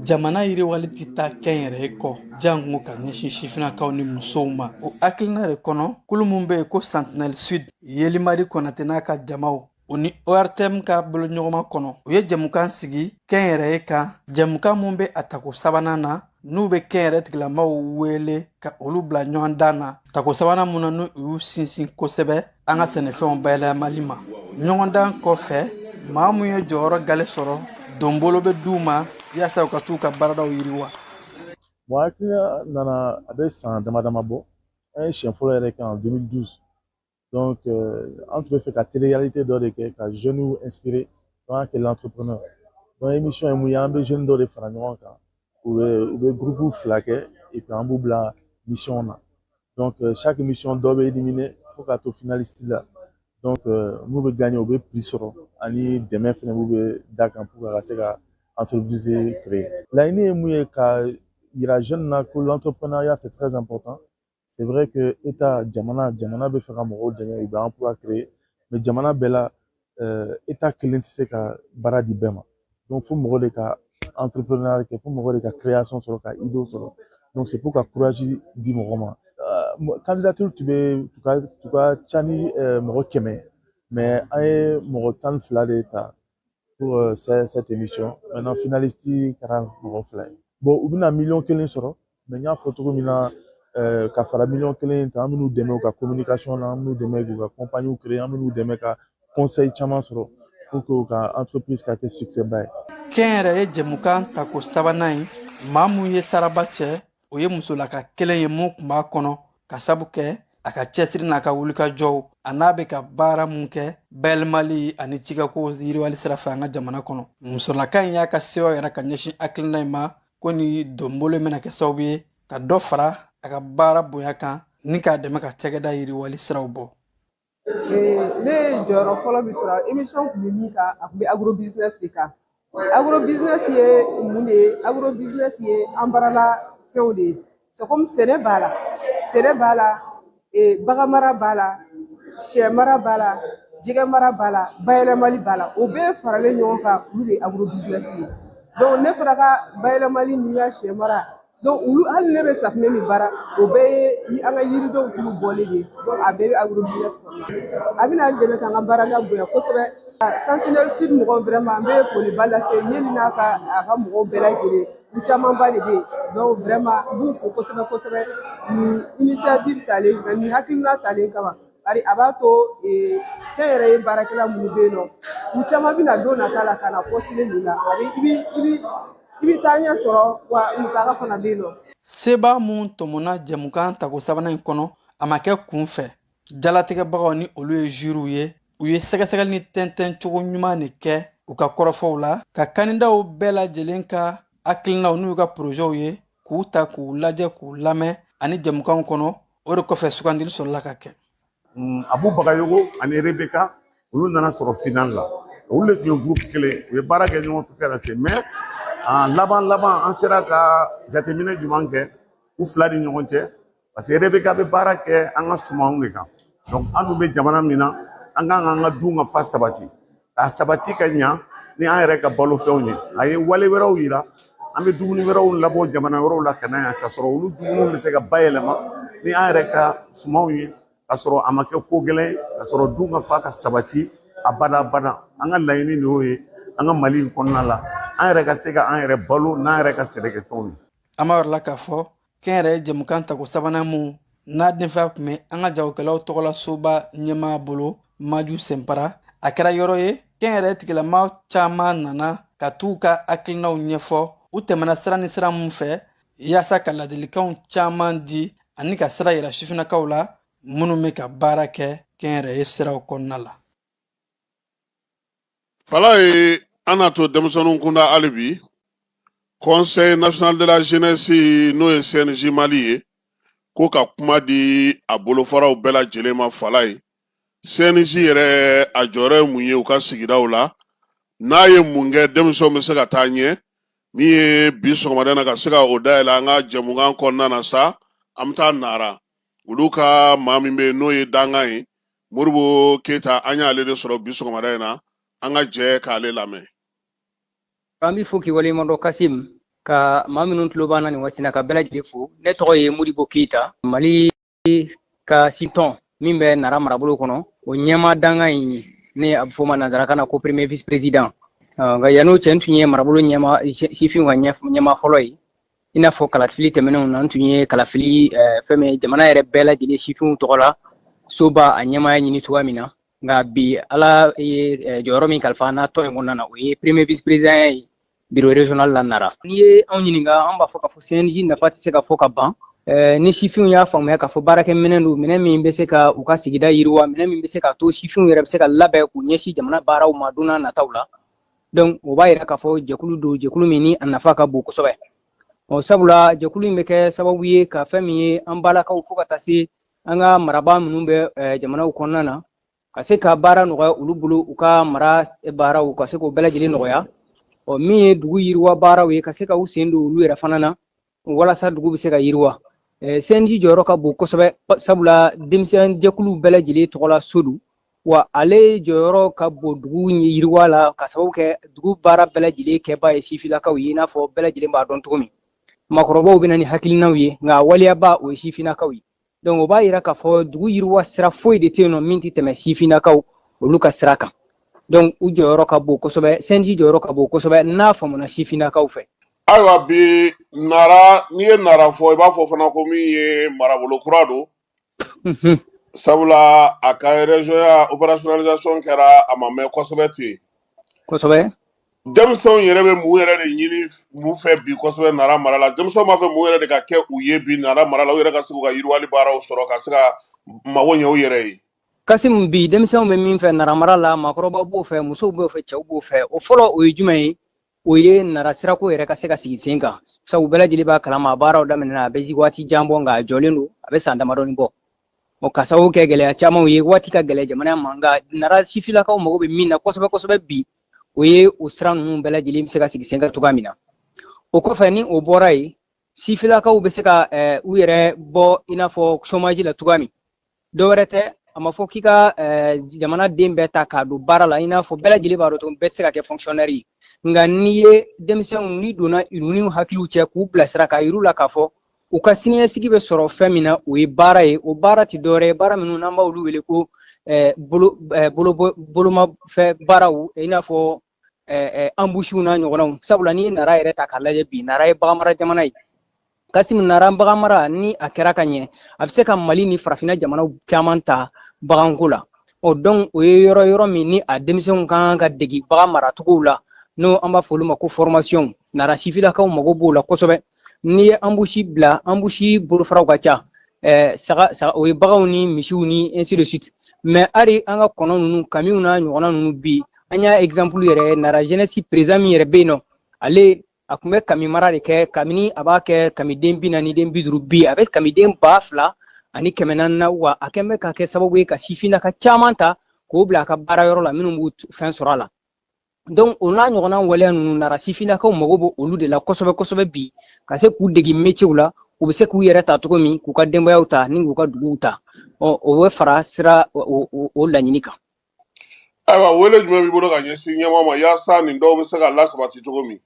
Jamana yiriwali tɛ taa kɛnyɛrɛye kɔ, janko ka ɲɛsin sifinnakaw ni musow ma. O hakilina de kɔnɔ, kulu min bɛ yen ko Sentinelle Sud, Yelimadi Konate n'a ka jamaw, o ni ORTM ka boloɲɔgɔnma kɔnɔ, u ye jɛmukan sigi kɛnyɛrɛye kan, jɛmukan mun bɛ a tako sabanan na, n'u bɛ kɛnyɛrɛ tigilamaw wele ka olu bila ɲɔgɔn dan na, tako sabanan mun na n'u y'u sinsin kosɛbɛ an ka sɛnɛfɛnw bayɛlɛmali ma. Ɲɔgɔndan kɔfɛ, maa mun ye jɔyɔrɔ gale sɔrɔ, donbolo bɛ d'u ma yaasa u ka t'u ka baaradaw yiriwa. Bon, hakilina nana a bɛ san dama dama bɔ. An ye siɲɛ fɔlɔ yɛrɛ kɛ en 2012. Donc an tun bɛ fɛ ka télé-réalité dɔ de kɛ ka jeunes inspirer, donc an kɛ l'entrepreneur. Donc émission ye mun ye? An bɛ jeunes dɔ de fara ɲɔgɔn kan, u bɛ groupe fila kɛ et puis an b'u bila mission na. Donc chaque mission, dɔ bɛ éliminer fo ka to finaliste la. Donc n'u bɛ gagner, u bɛ prix sɔrɔ ani dɛmɛ fɛnɛ b'u bɛ da kan pour que ka se ka entreprise créer. Laɲini ye mun ye? Ka yira jeune na ko l'entrepreneuriat, c'est très important. C'est vrai que État, jamana bɛ fɛ ka mɔgɔw dɛmɛ, u bɛ emploi créer, mais jamana bɛɛ la, État kelen tɛ se ka baara di bɛɛ ma. Donc fo mɔgɔ de ka entrepreneuriat kɛ, fo mɔgɔ de ka création sɔrɔ, ka idée sɔrɔ. Donc c'est pour ka courage di mɔgɔ ma. Candidature tun ka ca ni mɔgɔ 100, mais an ye mɔgɔ 12 de ta pour cette émission. Maintenant, finaliste kɛra mɔgɔ fila ye. Bon, u bɛna miliyɔn 1 sɔrɔ, mais n y'a fɔ cogo min na, ka fara miliyɔn 1 in kan, an bɛn'u dɛmɛ u ka communication na, an bɛn'u dɛmɛ k'u ka compagnie créer, an bɛn'u dɛmɛ ka conseil caman sɔrɔ pour que u ka entreprise ka kɛ succès ba ye. Kɛnyɛrɛye jɛmukan tako sabanan ye, maa mun ye saraba cɛ, o ye musolaka kelen ye mun kun b'a kɔnɔ ka sabu kɛ a ka cɛsiri n'a ka wulikajɔw, a n'a bɛ ka baara mun kɛ bayɛlɛmali ani cikɛko yiriwali sira fɛ an ka jamana kɔnɔ. Musolaka in y'a ka sewa yɛrɛ ka ɲɛsin hakilina in ma ko ni donbolo bɛna kɛ sababu ye ka dɔ fara a ka baara bonya kan ni k'a dɛmɛ ka cakɛda yiriwali siraw bɔ. Ne ye jɔyɔrɔ fɔlɔ min sɔrɔ, émission tun bɛ min kan, a tun bɛ agro business de kan. Agro business ye mun de ye? Agro business ye an baarala fɛnw de ye. C'est comme sɛnɛ b'a la, sɛnɛ b'a la, bagan mara b'a la, sɛ mara b'a la, jɛgɛ mara b'a la, bayɛlɛmali b'a la. O bɛɛ faralen ɲɔgɔn kan, olu de ye agro business ye. Donc ne fana ka bayɛlɛmali ni n ka sɛ mara, donc olu, hali ne bɛ safunɛ min baara, o bɛɛ ye an ka yiridenw tulu bɔlen de ye. Donc a bɛɛ bɛ agro business kɔnɔ. A bɛna n dɛmɛ k'an ka baarada bonya kosɛbɛ. Sentinelle Sud mɔgɔw, vraiment, n bɛ foliba lase Yeli n'a ka a ka mɔgɔw bɛɛ lajɛlen. U camanba de bɛ yen. Donc vraiment, n b'u fo kosɛbɛ kosɛbɛ nin initiative talen, nin hakilina talen kama, bari a b'a to kɛnyɛrɛye baarakɛla minnu bɛ yen nɔ, u caman bɛna don nata la ka na postuler nin na. A bɛ i bɛ taa ɲɛ sɔrɔ wa, musaka fana bɛ yen nɔ. Seba mun tɔmɔna jɛmukan tako sabanan in kɔnɔ, a ma kɛ kun fɛ. Jalatigɛbagaw ni olu ye juryw ye, u ye sɛgɛsɛgɛli ni tɛntɛn cogo ɲuman de kɛ u ka kɔrɔfɔw la ka kandidaw bɛɛ lajɛlen ka hakilinaw n'u ka porozɛw ye, k'u ta k'u lajɛ, k'u lamɛn ani jɛmukanw kɔnɔ. O de kɔfɛ, sugandili sɔrɔla ka kɛ. Abu Bagayogo ani Rebeka, olu nana sɔrɔ final la. Olu de tun ye groupe kelen, u ye baara kɛ ɲɔgɔn fɛ ka se, mais en laban laban, an sera ka jateminɛ jumɛn kɛ u fila ni ɲɔgɔn cɛ? Parce que Rebeka bɛ baara kɛ an ka sumanw de kan. Donc an dun bɛ jamana min na, an kan k'an ka dun ka fa sabati, k'a sabati ka ɲa ni an yɛrɛ ka balofɛnw ye. A ye wale wɛrɛw yira, an bɛ dumuni wɛrɛw labɔ jamana wɛrɛw la ka na yan, ka sɔrɔ olu dumuniw bɛ se ka bayɛlɛma ni an yɛrɛ ka sumanw ye, ka sɔrɔ a ma kɛ ko gɛlɛn ye, ka sɔrɔ dun ka fa ka sabati abada abada. An ka laɲini de y'o ye an ka Mali in kɔnɔna la, an yɛrɛ ka se ka an yɛrɛ balo n'an yɛrɛ ka sɛnɛkɛfɛnw ye. An b'a yɔrɔ la k'a fɔ kɛnyɛrɛye jɛmukan tako sabanan mun n'a denfaya tun bɛ an ka jagokɛlaw tɔgɔla soba ɲɛmaa bolo, Maju Senpara, a kɛra yɔrɔ ye kɛnyɛrɛye tigilama caman nana ka t'u ka hakilinaw ɲɛfɔ. U tɛmɛna sira ni sira mun fɛ yaasa ka ladilikanw caman di ani ka sira yira sifinnakaw la minnu bɛ ka baara kɛ kɛnyɛrɛye siraw kɔnɔna la. Fala ye, an n'a to denmisɛnninw kunda hali bi. Conseil national de la jeunesse, n'o ye CNJ Mali ye, ko ka kuma di a bolofaraw bɛɛ lajɛlen ma. Fala ye, CNJ yɛrɛ, a jɔyɔrɔ ye mun ye u ka sigidaw la? N'a ye mun kɛ, denmisɛnw bɛ se ka taa ɲɛ min ye bi sɔgɔmada na, ka se ka o dayɛlɛ an ka jɛmukan kɔnɔna na sa. An bɛ taa Nara, olu ka maa min bɛ yen n'o ye dankan ye, Moribo Keyita, an y'ale de sɔrɔ bi sɔgɔmada in na. An ka jɛ k'ale lamɛn. An b'i fo k'i waleɲuman dɔn, Kasim, ka maa minnu tulo b'an na nin waati na, ka bɛɛ lajɛlen fo. Ne tɔgɔ ye Modibo Keyita, Mali ka sitɔn min bɛ Nara marabolo kɔnɔ, o ɲɛmaa dankan in ye ne, a bɛ fɔ o ma nanzarakan na ko premier vice président. Nka yann'o cɛ, n tun ye marabolo ɲɛmaa, sifinw ka ɲɛmaa fɔlɔ ye. I n'a fɔ kalafili tɛmɛnenw na, n tun ye kalafili fɛn min jamana yɛrɛ bɛɛ lajɛlen sifinw tɔgɔ la soba a ɲɛmaaya ɲini cogoya min na. Nka bi, Ala ye jɔyɔrɔ min kalifa an na tɔn in kɔnɔna na, o ye premier vice président ye bureau régional la Nara. N'i ye anw ɲininka, an b'a fɔ k'a fɔ CNJ nafa tɛ se ka fɔ ka ban. Ni sifinw y'a faamuya k'a fɔ baarakɛminɛn don, minɛn min bɛ se ka u ka sigida yiriwa, minɛn min bɛ se ka to sifinw yɛrɛ bɛ se ka labɛn k'u ɲɛsin jamana baaraw ma don n'a nataw la. Donc o b'a yira k'a fɔ jɛkulu don, jɛkulu min ni a nafa ka bon kosɛbɛ. Ɔ sabula jɛkulu in bɛ kɛ sababu ye ka fɛn min ye an balakaw, fo ka taa se an ka marabaa minnu bɛ jamanaw kɔnɔna na. Ka se ka baara nɔgɔya olu bolo, u ka mara baaraw ka se k'o bɛɛ lajɛlen nɔgɔya. Ɔ, min ye dugu yiriwa baaraw ye, ka se ka u sen don olu yɛrɛ fana na walasa dugu bɛ se ka yiriwa. CNJ jɔyɔrɔ ka bon kosɛbɛ, sabula denmisɛn jɛkulu bɛɛ lajɛlen tɔgɔla so don, wa ale jɔyɔrɔ ka bon dugu yiriwa la, ka sababu kɛ dugu baara bɛɛ lajɛlen kɛba ye sifilakaw ye. I n'a fɔ bɛɛ lajɛlen b'a dɔn cogo min, maakɔrɔbaw bɛ na ni hakilinaw ye, nka waleyaba o ye sifinnakaw ye. Donc o b'a yira k'a fɔ dugu yiriwa sira foyi de tɛ yen nɔ min tɛ tɛmɛ sifinnakaw olu ka sira kan. Donc u jɔyɔrɔ ka bon kosɛbɛ, CNJ jɔyɔrɔ ka bon kosɛbɛ n'a faamuna sifinnakaw fɛ. Ayiwa, bi Nara, n'i ye Nara fɔ, i b'a fɔ fana ko min ye marabolo kura don, sabula a ka régionya opérationnalisation kɛra a ma mɛn kosɛbɛ ten. Denmisɛnw yɛrɛ bɛ mun yɛrɛ de ɲini mun fɛ bi kosɛbɛ Nara mara la? Denmisɛnw b'a fɛ mun yɛrɛ de ka kɛ u ye bi Nara mara la, u yɛrɛ ka se k'u ka yiriwali baaraw sɔrɔ, ka se ka mago ɲɛ u yɛrɛ ye? Kasimu, bi denmisɛnw bɛ min fɛ Nara mara la, maakɔrɔbaw b'o fɛ, musow b'o fɛ, cɛw b'o fɛ. O fɔlɔ, o ye jumɛn ye? O ye Nara sirako yɛrɛ ka se ka sigi sen kan, sabu bɛɛ lajɛlen b'a kalama, a baaraw daminɛna a bɛ waati jan bɔ, nka a jɔlen don a bɛ san damadɔni bɔ. O ka sababu kɛ gɛlɛya camanw ye, waati ka gɛlɛn jamana ma. Nka Nara sifilakaw mago bɛ min na kosɛbɛ kosɛbɛ bi, o ye o sira ninnu bɛɛ lajɛlen bɛ se ka sigi sen kan cogoya min na. O kɔfɛ, ni o bɔra yen, sifilakaw bɛ se ka u yɛrɛ bɔ i n'a fɔ chômage la cogoya min. Dɔ wɛrɛ tɛ, a ma fɔ k'i ka jamana den bɛɛ ta k'a don baara la. I n'a fɔ bɛɛ lajɛlen b'a dɔn cogo min, bɛɛ tɛ se ka kɛ fonctionnaire ye. Nka n'i ye denmisɛnw, n'i donna u n'u hakiliw cɛ k'u bilasira, k'a yir'u la k'a fɔ u ka siniɲɛsigi bɛ sɔrɔ fɛn min na, o ye baara ye. O baara tɛ dɔwɛrɛ ye, baara minnu n'an b'olu wele ko bolomafɛn baaraw, i n'a fɔ embouchiw n'a ɲɔgɔnnaw. Sabula n'i ye Nara yɛrɛ ta k'a lajɛ bi, Nara ye baganmara jamana ye. Kasimu, Nara baganmara, ni a kɛra ka ɲɛ, a bɛ se ka Mali ni farafinna jamanaw caman ta baganko la. Ɔ, donc o ye yɔrɔ min ni a denmisɛnw ka kan ka degi bagan maracogow la, n'o an b'a fɔ olu ma ko formation. Nara sifilakaw mago b'o la kosɛbɛ. N'i ye embouche bila, embouche bolofaraw ka ca, saga, saga, o ye baganw ni misiw ni ainsi de suite. Mais hali an ka kɔnɔ ninnu, kamiw n'a ɲɔgɔnna ninnu, bi an y'a exemple yɛrɛ ye, Nara jeunesse président min yɛrɛ bɛ yen nɔ, ale a tun bɛ kami mara de kɛ. Kabini a b'a kɛ kamiden 40, den 50, bi a bɛ kamiden 2400 na. Wa a kɛn bɛ ka kɛ sababu ye ka sifinnaka caman ta k'o bila a ka baara yɔrɔ la, minnu b'u fɛn sɔrɔ a la. Donc o n'a ɲɔgɔnna waleya ninnu, Nara sifinnakaw mago bɛ olu de la kosɛbɛ kosɛbɛ bi, ka se k'u degi métierw la, u bɛ se k'u yɛrɛ ta cogo min, k'u ka denbayaw ta ni k'u ka duguw ta. Ɔ, o bɛ fara sira o laɲini kan. Ayiwa, wele jumɛn b'i bolo ka ɲɛsin ɲɛmaa ma, yaasa nin dɔw bɛ se ka lasabati cogo min?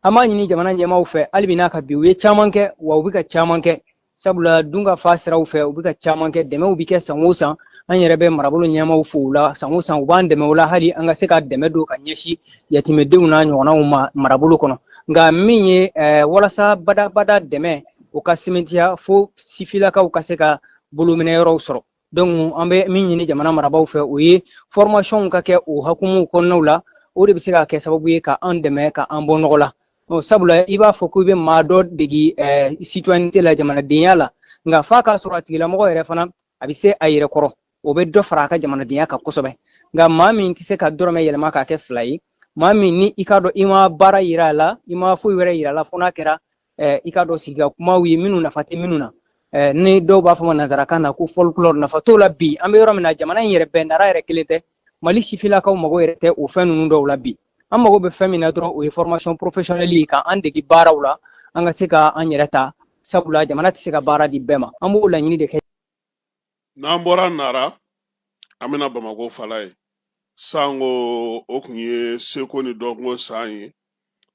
An b'a ɲini jamana ɲɛmaaw fɛ hali bi n'a ka bi, u ye caman kɛ, wa u bɛ ka caman kɛ, sabula dun ka fa siraw fɛ, u bɛ ka caman kɛ. Dɛmɛw bɛ kɛ san o san. An yɛrɛ bɛ marabolo ɲɛmaaw fo u la. San o san, u b'an dɛmɛ o la, hali an ka se ka dɛmɛ don ka ɲɛsin yatimɛdenw n'a ɲɔgɔnnaw ma marabolo kɔnɔ. Nka min ye walasa badabada dɛmɛ o ka sɛmɛntiya, fo sifilakaw ka se ka bolominɛ yɔrɔw sɔrɔ. Donc an bɛ min ɲini jamana marabaaw fɛ, o ye formation ka kɛ o hukumu kɔnɔnaw la. O de bɛ se ka kɛ sababu ye ka an dɛmɛ ka an bɔ nɔgɔ la. Sabula i b'a fɔ ko i bɛ maa dɔ degi citoyenneté la, jamanadenya la, nka f'a k'a sɔrɔ a tigilamɔgɔ yɛrɛ fana a bɛ se a yɛrɛ kɔrɔ, o bɛ dɔ fara a ka jamanadenya kan kosɛbɛ. Nka maa min tɛ se ka dɔrɔmɛ yɛlɛma k'a kɛ 2 ye, maa min ni i k'a dɔn i ma baara yira a la, i ma foyi wɛrɛ yira a la, fo n'a kɛra i k'a dɔn sigi ka kumaw ye minnu nafa tɛ minnu na, ni dɔw b'a fɔ ma nanzarakan na ko folklore, nafa t'o la. Bi an bɛ yɔrɔ min na, jamana in yɛrɛ bɛɛ, Nara yɛrɛ kelen tɛ, Mali sifilakaw mago yɛrɛ tɛ o fɛn ninnu dɔw la bi. An mago bɛ fɛn min na dɔrɔn, o ye formation professionnelle ye, ka an degi baaraw la, an ka se ka an yɛrɛ ta, sabula jamana tɛ se ka baara di bɛɛ ma. An b'o laɲini de kɛ. N'an bɔra Nara, an bɛna Bamakɔ fala ye. Sango o tun ye seko ni dɔnko san ye,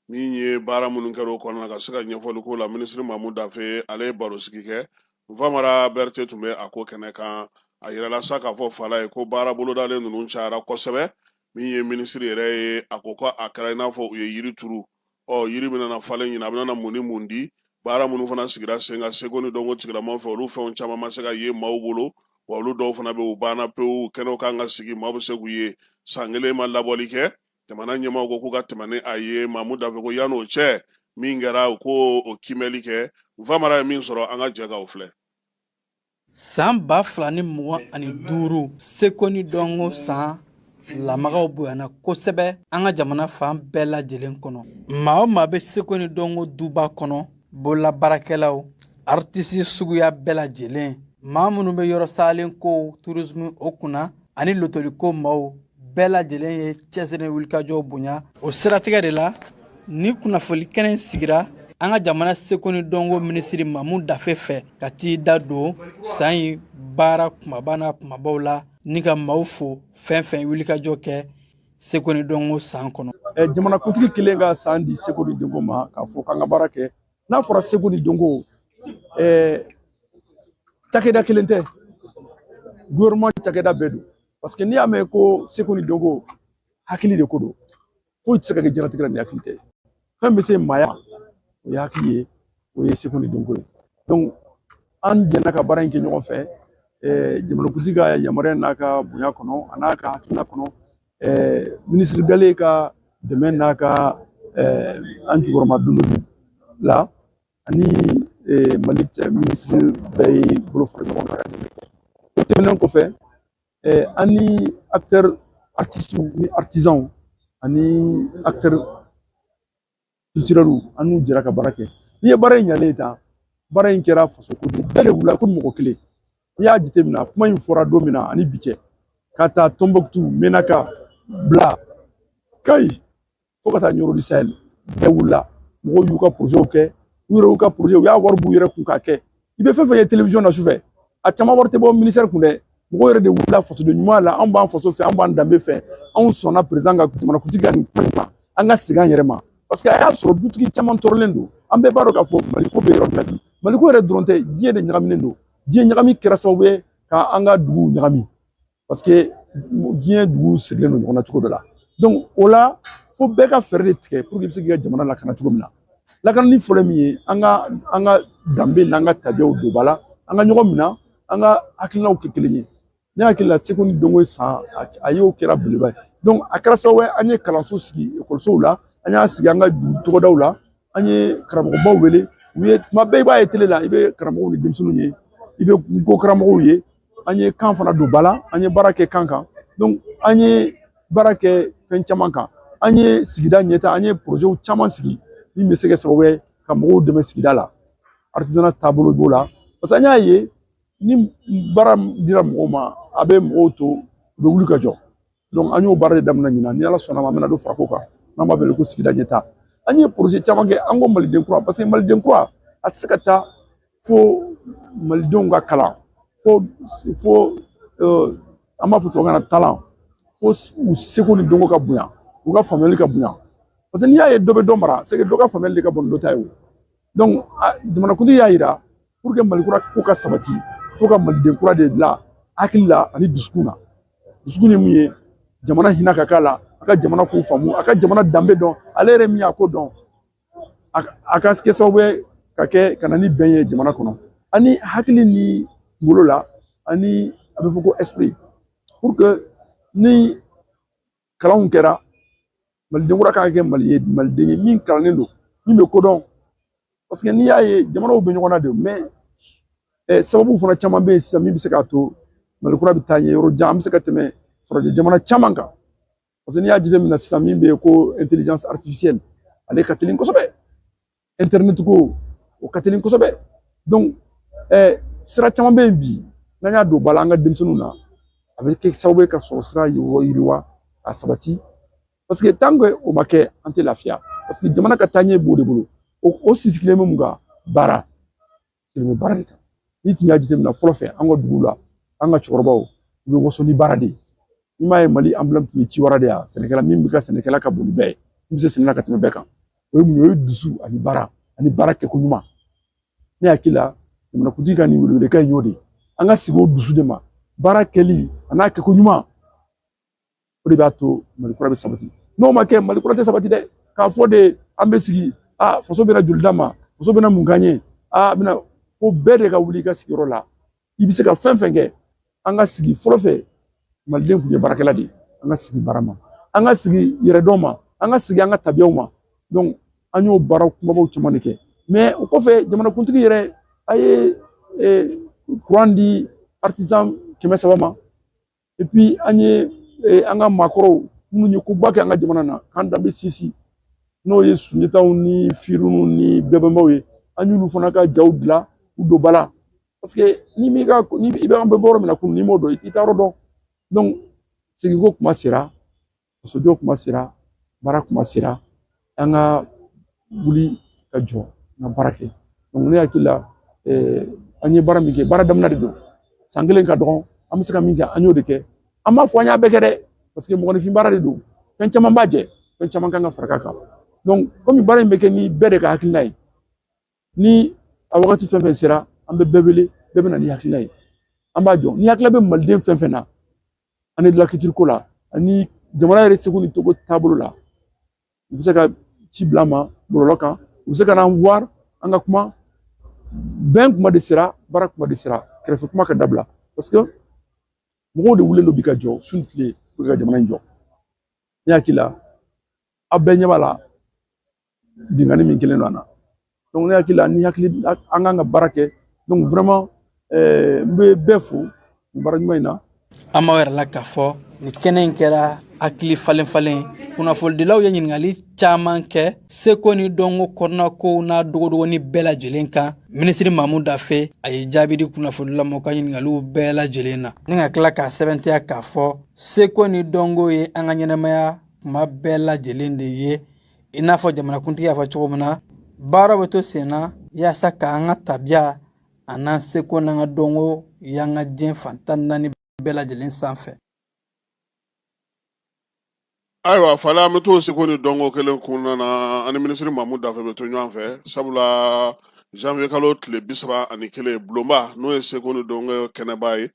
min ye baara minnu kɛra o kɔnɔna, ka se ka ɲɛfɔli k'o la. Minisiri Mamu Dafe, ale ye barosigi kɛ. Nfamara Berete tun bɛ a ko kɛnɛ kan. A yirala sa k'a fɔ fala ye ko baara bolodalen ninnu cayara kosɛbɛ. Min ye minisiri yɛrɛ ye, a ko ko a kɛra i n'a fɔ u ye yiri turu. Ɔ, yiri bɛna na falen ɲin, a bɛna na mun ni mun di? Baara minnu fana sigira sen kan seko ni dɔnko tigilamaw fɛ, olu fɛnw caman ma se ka ye maaw bolo, wa olu dɔw fana bɛ u banna pewu. Kɛnɛw kan ka sigi, maaw bɛ se k'u ye, san kelen ma labɔli kɛ. Jamana ɲɛmaaw ko k'u ka tɛmɛ ni a ye. Mamu Dafe ko yan'o cɛ, min kɛra, u ko o kiimɛli kɛ. Nfamara ye min sɔrɔ, an ka jɛ k'o filɛ. San 2025 seko ni dɔnko san lamagaw bonyana kosɛbɛ an ka jamana fan bɛɛ lajɛlen kɔnɔ. Maa o maa bɛ seko ni dɔnko duba kɔnɔ, bololabaarakɛlaw, artisi suguya bɛɛ lajɛlen, maa minnu bɛ yɔrɔ salen kow, tourisme o kunna. Ani lotoliko maaw bɛɛ lajɛlen ye cɛsiri ni wulikajɔw bonya. O siratigɛ de la, ni kunnafoni kɛnɛ sigira an ka jamana seko ni dɔnko minisiri Mamu Dafe fɛ, ka t'i da don san in baara kumaba n'a kumabaw la, ni ka maaw fo fɛn fɛn wulikajɔ kɛ seko ni dɔnko san kɔnɔ. Jamanakuntigi kelen ka san di seko ni dɔnko ma k'a fɔ k'an ka baara kɛ. N'a fɔra seko ni dɔnko, cakɛda kelen tɛ, gouvernement cakɛda bɛɛ don, parce que n'i y'a mɛn ko seko ni dɔnko, hakili de ko don. Foyi tɛ se ka kɛ diɲɛlatigɛ la ni hakili tɛ. Fɛn bɛ se maaya ma, o ye hakili ye, o ye seko ni dɔnko ye. Donc an jɛnna ka baara in kɛ ɲɔgɔn fɛ, jamanakuntigi ka yamaruya n'a ka bonya kɔnɔ, a n'a ka hakilina kɔnɔ, minisiri Gale ka dɛmɛ n'a ka an jukɔrɔma dondoli la, ani Mali cɛ minisiri bɛɛ ye bolo fara ɲɔgɔn kan ka dɛmɛ kɛ. O tɛmɛnen kɔfɛ, an ni acteurs artistes ni artisans ani acteurs culturels, an n'u jɛra ka baara kɛ. N'i ye baara in ɲalen ta, baara in kɛra faso ko de, bɛɛ de wulila ko mɔgɔ kelen. N'i y'a jateminɛ, kuma in fɔra don min na ani bi cɛ, ka taa Tɔnbɔkutu, Menaka, Bila, Kayi, fo ka taa Ɲɔrɔ du Sahel, bɛɛ wulila. Mɔgɔw y'u ka projetw kɛ, u yɛrɛ y'u ka projet, u y'a wari b'u yɛrɛ kun k'a kɛ. I bɛ fɛn fɛn ye télévision na sufɛ, a caman wari tɛ bɔ ministère kun dɛ. Mɔgɔw yɛrɛ de wulila fasoden ɲuman la. Anw b'an faso fɛ, an b'an danbe fɛ, anw sɔnna président ka, jamanakuntigi ka nin kuma in ma, an ka segin an yɛrɛ ma, parce que a y'a sɔrɔ dutigi caman tɔɔrɔlen don. An bɛɛ b'a dɔn k'a fɔ Maliko bɛ yɔrɔ min na bi, Maliko yɛrɛ dɔrɔn tɛ, diɲɛ de ɲagaminen don. Diɲɛ ɲagami kɛra sababu ye ka an ka duguw ɲagami, parce que diɲɛ duguw sirilen don ɲɔgɔn na cogo dɔ la. Donc o la, fo bɛɛ ka fɛɛrɛ de tigɛ pour que i bɛ se k'i ka jamana lakana cogo min na. Lakanani fɔlɔ min ye, an ka danbe n'an ka tabiyaw don ba la, an ka ɲɔgɔn minɛ, an ka hakilinaw kɛ kelen ye. Ne hakili la, seko ni dɔnko san a y'o kɛra belebeleba ye. Donc a kɛra sababu ye, an ye kalanso sigi ekɔlisow la, an y'a sigi an ka dugu tɔgɔdaw la, an ye karamɔgɔbaw wele u ye. Tuma bɛɛ i b'a ye télé la, i bɛ karamɔgɔw ni denmisɛnninw ye, i bɛ ko karamɔgɔw ye. An ye kan fana don ba la, an ye baara kɛ kan kan. Donc an ye baara kɛ fɛn caman kan, an ye sigida ɲɛta, an ye projetw caman sigi min bɛ se kɛ sababu ye ka mɔgɔw dɛmɛ sigida la. Artisanat taabolo b'o la, parce que an y'a ye ni baara dira mɔgɔw ma, a bɛ mɔgɔw to u bɛ wuli ka jɔ. Donc an y'o baara de daminɛ ɲinan. Ni Ala sɔnna ma, an bɛna dɔ fara ko kan n'an b'a wele ko sigida ɲɛta. An ye projet caman kɛ. An ko Maliden kura, parce que Maliden kura a tɛ se ka taa fo malidenw ka kalan, fo an b'a fɔ tubabukan na talent, fo u seko ni dɔnko ka bonya, u ka faamuyali ka bonya, parce que n'i y'a ye dɔ bɛ dɔ mara, c'est que dɔ ka faamuyali de ka bon ni dɔ ta ye. O donc jamanakuntigi y'a yira, pour que Mali kura ko ka sabati, fo ka Maliden kura de bila hakili la ani dusukun na. Dusukun ye mun ye? Jamana hinɛ ka k'a la, a ka jamana ko faamu, a ka jamana danbe dɔn, ale yɛrɛ min y'a ko dɔn, a ka kɛ sababu ye ka kɛ ka na ni bɛn ye jamana kɔnɔ, ani hakili ni kunkolo la, ani a bɛ fɔ ko esprit, pour que ni kalanw kɛra, Maliden kura kan ka kɛ Mali ye, Maliden ye min kalannen don, min bɛ kodɔn. Parce que n'i y'a ye, jamanaw bɛ ɲɔgɔn na de, mais sababu fana caman bɛ yen sisan min bɛ se k'a to Mali kura bɛ taa ɲɛ yɔrɔ jan, an bɛ se ka tɛmɛ farajɛ jamana caman kan. Parce que n'i y'a jateminɛ sisan, min bɛ yen ko intelligence artificielle, ale ka teli kosɛbɛ, internet ko o ka teli kosɛbɛ. Donc sira caman bɛ yen bi, n'an y'a don ba la an ka denmisɛnninw na, a bɛ kɛ sababu ye ka sɔrɔ sira yiriwa ka sabati, parce que tant que o ma kɛ, an tɛ lafiya, parce que jamana ka taaɲɛ b'o de bolo. O sisigilen bɛ mun kan? Baara sigilen bɛ baara de kan. N'i tun y'a jateminɛ fɔlɔ fɛ, an ka dugu la, an ka cɛkɔrɔbaw, u bɛ waso ni baara de ye. I m'a ye, Mali emblème tun ye ciwara de ye. Sɛnɛkɛla min bɛ ka sɛnɛkɛla ka bon ni bɛɛ ye, min bɛ se sɛnɛ la ka tɛmɛ bɛɛ kan, o ye mun ye? O ye dusu ani baara ani baara kɛko ɲuman. Ne hakili la, jamanakuntigi ka nin welewelekan in y'o de ye. An ka sigi o dusu de ma, baara kɛli a n'a kɛko ɲuman, o de b'a to Mali kura bɛ sabati. N'o ma kɛ, Mali kura tɛ sabati dɛ. K'a fɔ de an bɛ sigi, a faso bɛna joli d'a ma, faso bɛna mun k'an ye, a bɛna fo bɛɛ de ka wuli i ka sigiyɔrɔ la, i bɛ se ka fɛn fɛn kɛ. An ka sigi fɔlɔ fɛ, Maliden tun ye baarakɛla de ye. An ka sigi baara ma, an ka sigi yɛrɛdɔn ma, an ka sigi an ka tabiyaw ma. Donc an y'o baara kumabaw caman de kɛ. Mais o kɔfɛ, jamanakuntigi yɛrɛ a ye kuran di artisan 300 ma. Et puis an ye an ka maakɔrɔw minnu ye koba kɛ an ka jamana na k'an danbe sinsin, n'o ye Sunjataw ni Firunw ni Bɛbɛnbaw ye, an y'olu fana ka jaw dilan u don ba la, parce que ni m'i ka ni i bɛ an bɛ bɔ yɔrɔ min na kunun, n'i m'o dɔn, i t'a yɔrɔ dɔn. Donc Seginko kuma sera, fasojɔ kuma sera, baara kuma sera, an ka wuli ka jɔ, an ka baara kɛ. Donc ne hakili la, an ye baara min kɛ, baara daminɛ de don. San kelen ka dɔgɔn, an bɛ se ka min kɛ, an y'o de kɛ. An b'a fɔ an y'a bɛɛ kɛ dɛ, parce que mɔgɔninfin baara de don, fɛn caman b'a jɛ, fɛn caman kan ka fara kan. Donc komi baara in bɛ kɛ ni bɛɛ de ka hakilina ye, ni a wagati fɛn fɛn sera, an bɛ bɛɛ wele, bɛɛ bɛ na ni hakilina ye, an b'a jɔ. Ni hakilina bɛ maliden fɛn fɛn na, ani de la culture ko la, ani jamana yɛrɛ seko ni togo taabolo la, u bɛ se ka ci bila an ma bɔlɔlɔ kan, u bɛ se ka n'an voir, an ka kuma. Bɛn kuma de sera, baara kuma de sera, kɛrɛfɛ kuma ka dabila, parce que mɔgɔw de wulilen don bi ka jɔ su ni tile pour ka jamana in jɔ. Ne hakili la, aw bɛɛ ɲɛ b'a la, binkanni min kɛlen don an na. Donc ne hakili la, ni hakili an kan ka baara kɛ. Donc vraiment, n bɛ bɛɛ fo nin baara ɲuman in na. An b'aw yɛrɛ la k'a fɔ nin kɛnɛ in kɛra hakili falen falen. Kunnafonidilaw ye ɲininkali caman kɛ seko ni dɔnko kɔnɔnakow n'a dogodogoni bɛɛ lajɛlen kan. Minisiri Mamu Dafe, a ye jaabi di kunnafonidilaw ma ka ɲininkaliw bɛɛ lajɛlen na, ni ka tila k'a sɛbɛntiya k'a fɔ seko ni dɔnko ye an ka ɲɛnamaya kuma bɛɛ lajɛlen de ye. I n'a fɔ jamanakuntigi y'a fɔ cogo min na, baara bɛ to sen na yaasa k'an ka tabiya an'an seko n'an ka dɔnko y'an ka diɲɛ fan 14 bɛɛ lajɛlen sanfɛ. Ayiwa Fale, an bɛ to seko ni dɔnko kelen kɔnɔna na. Ani minisiri Mamu Dafe bɛ to ɲɔgɔn fɛ, sabula janvier kalo tile 31, bulonba n'o ye seko ni dɔnko kɛnɛba ye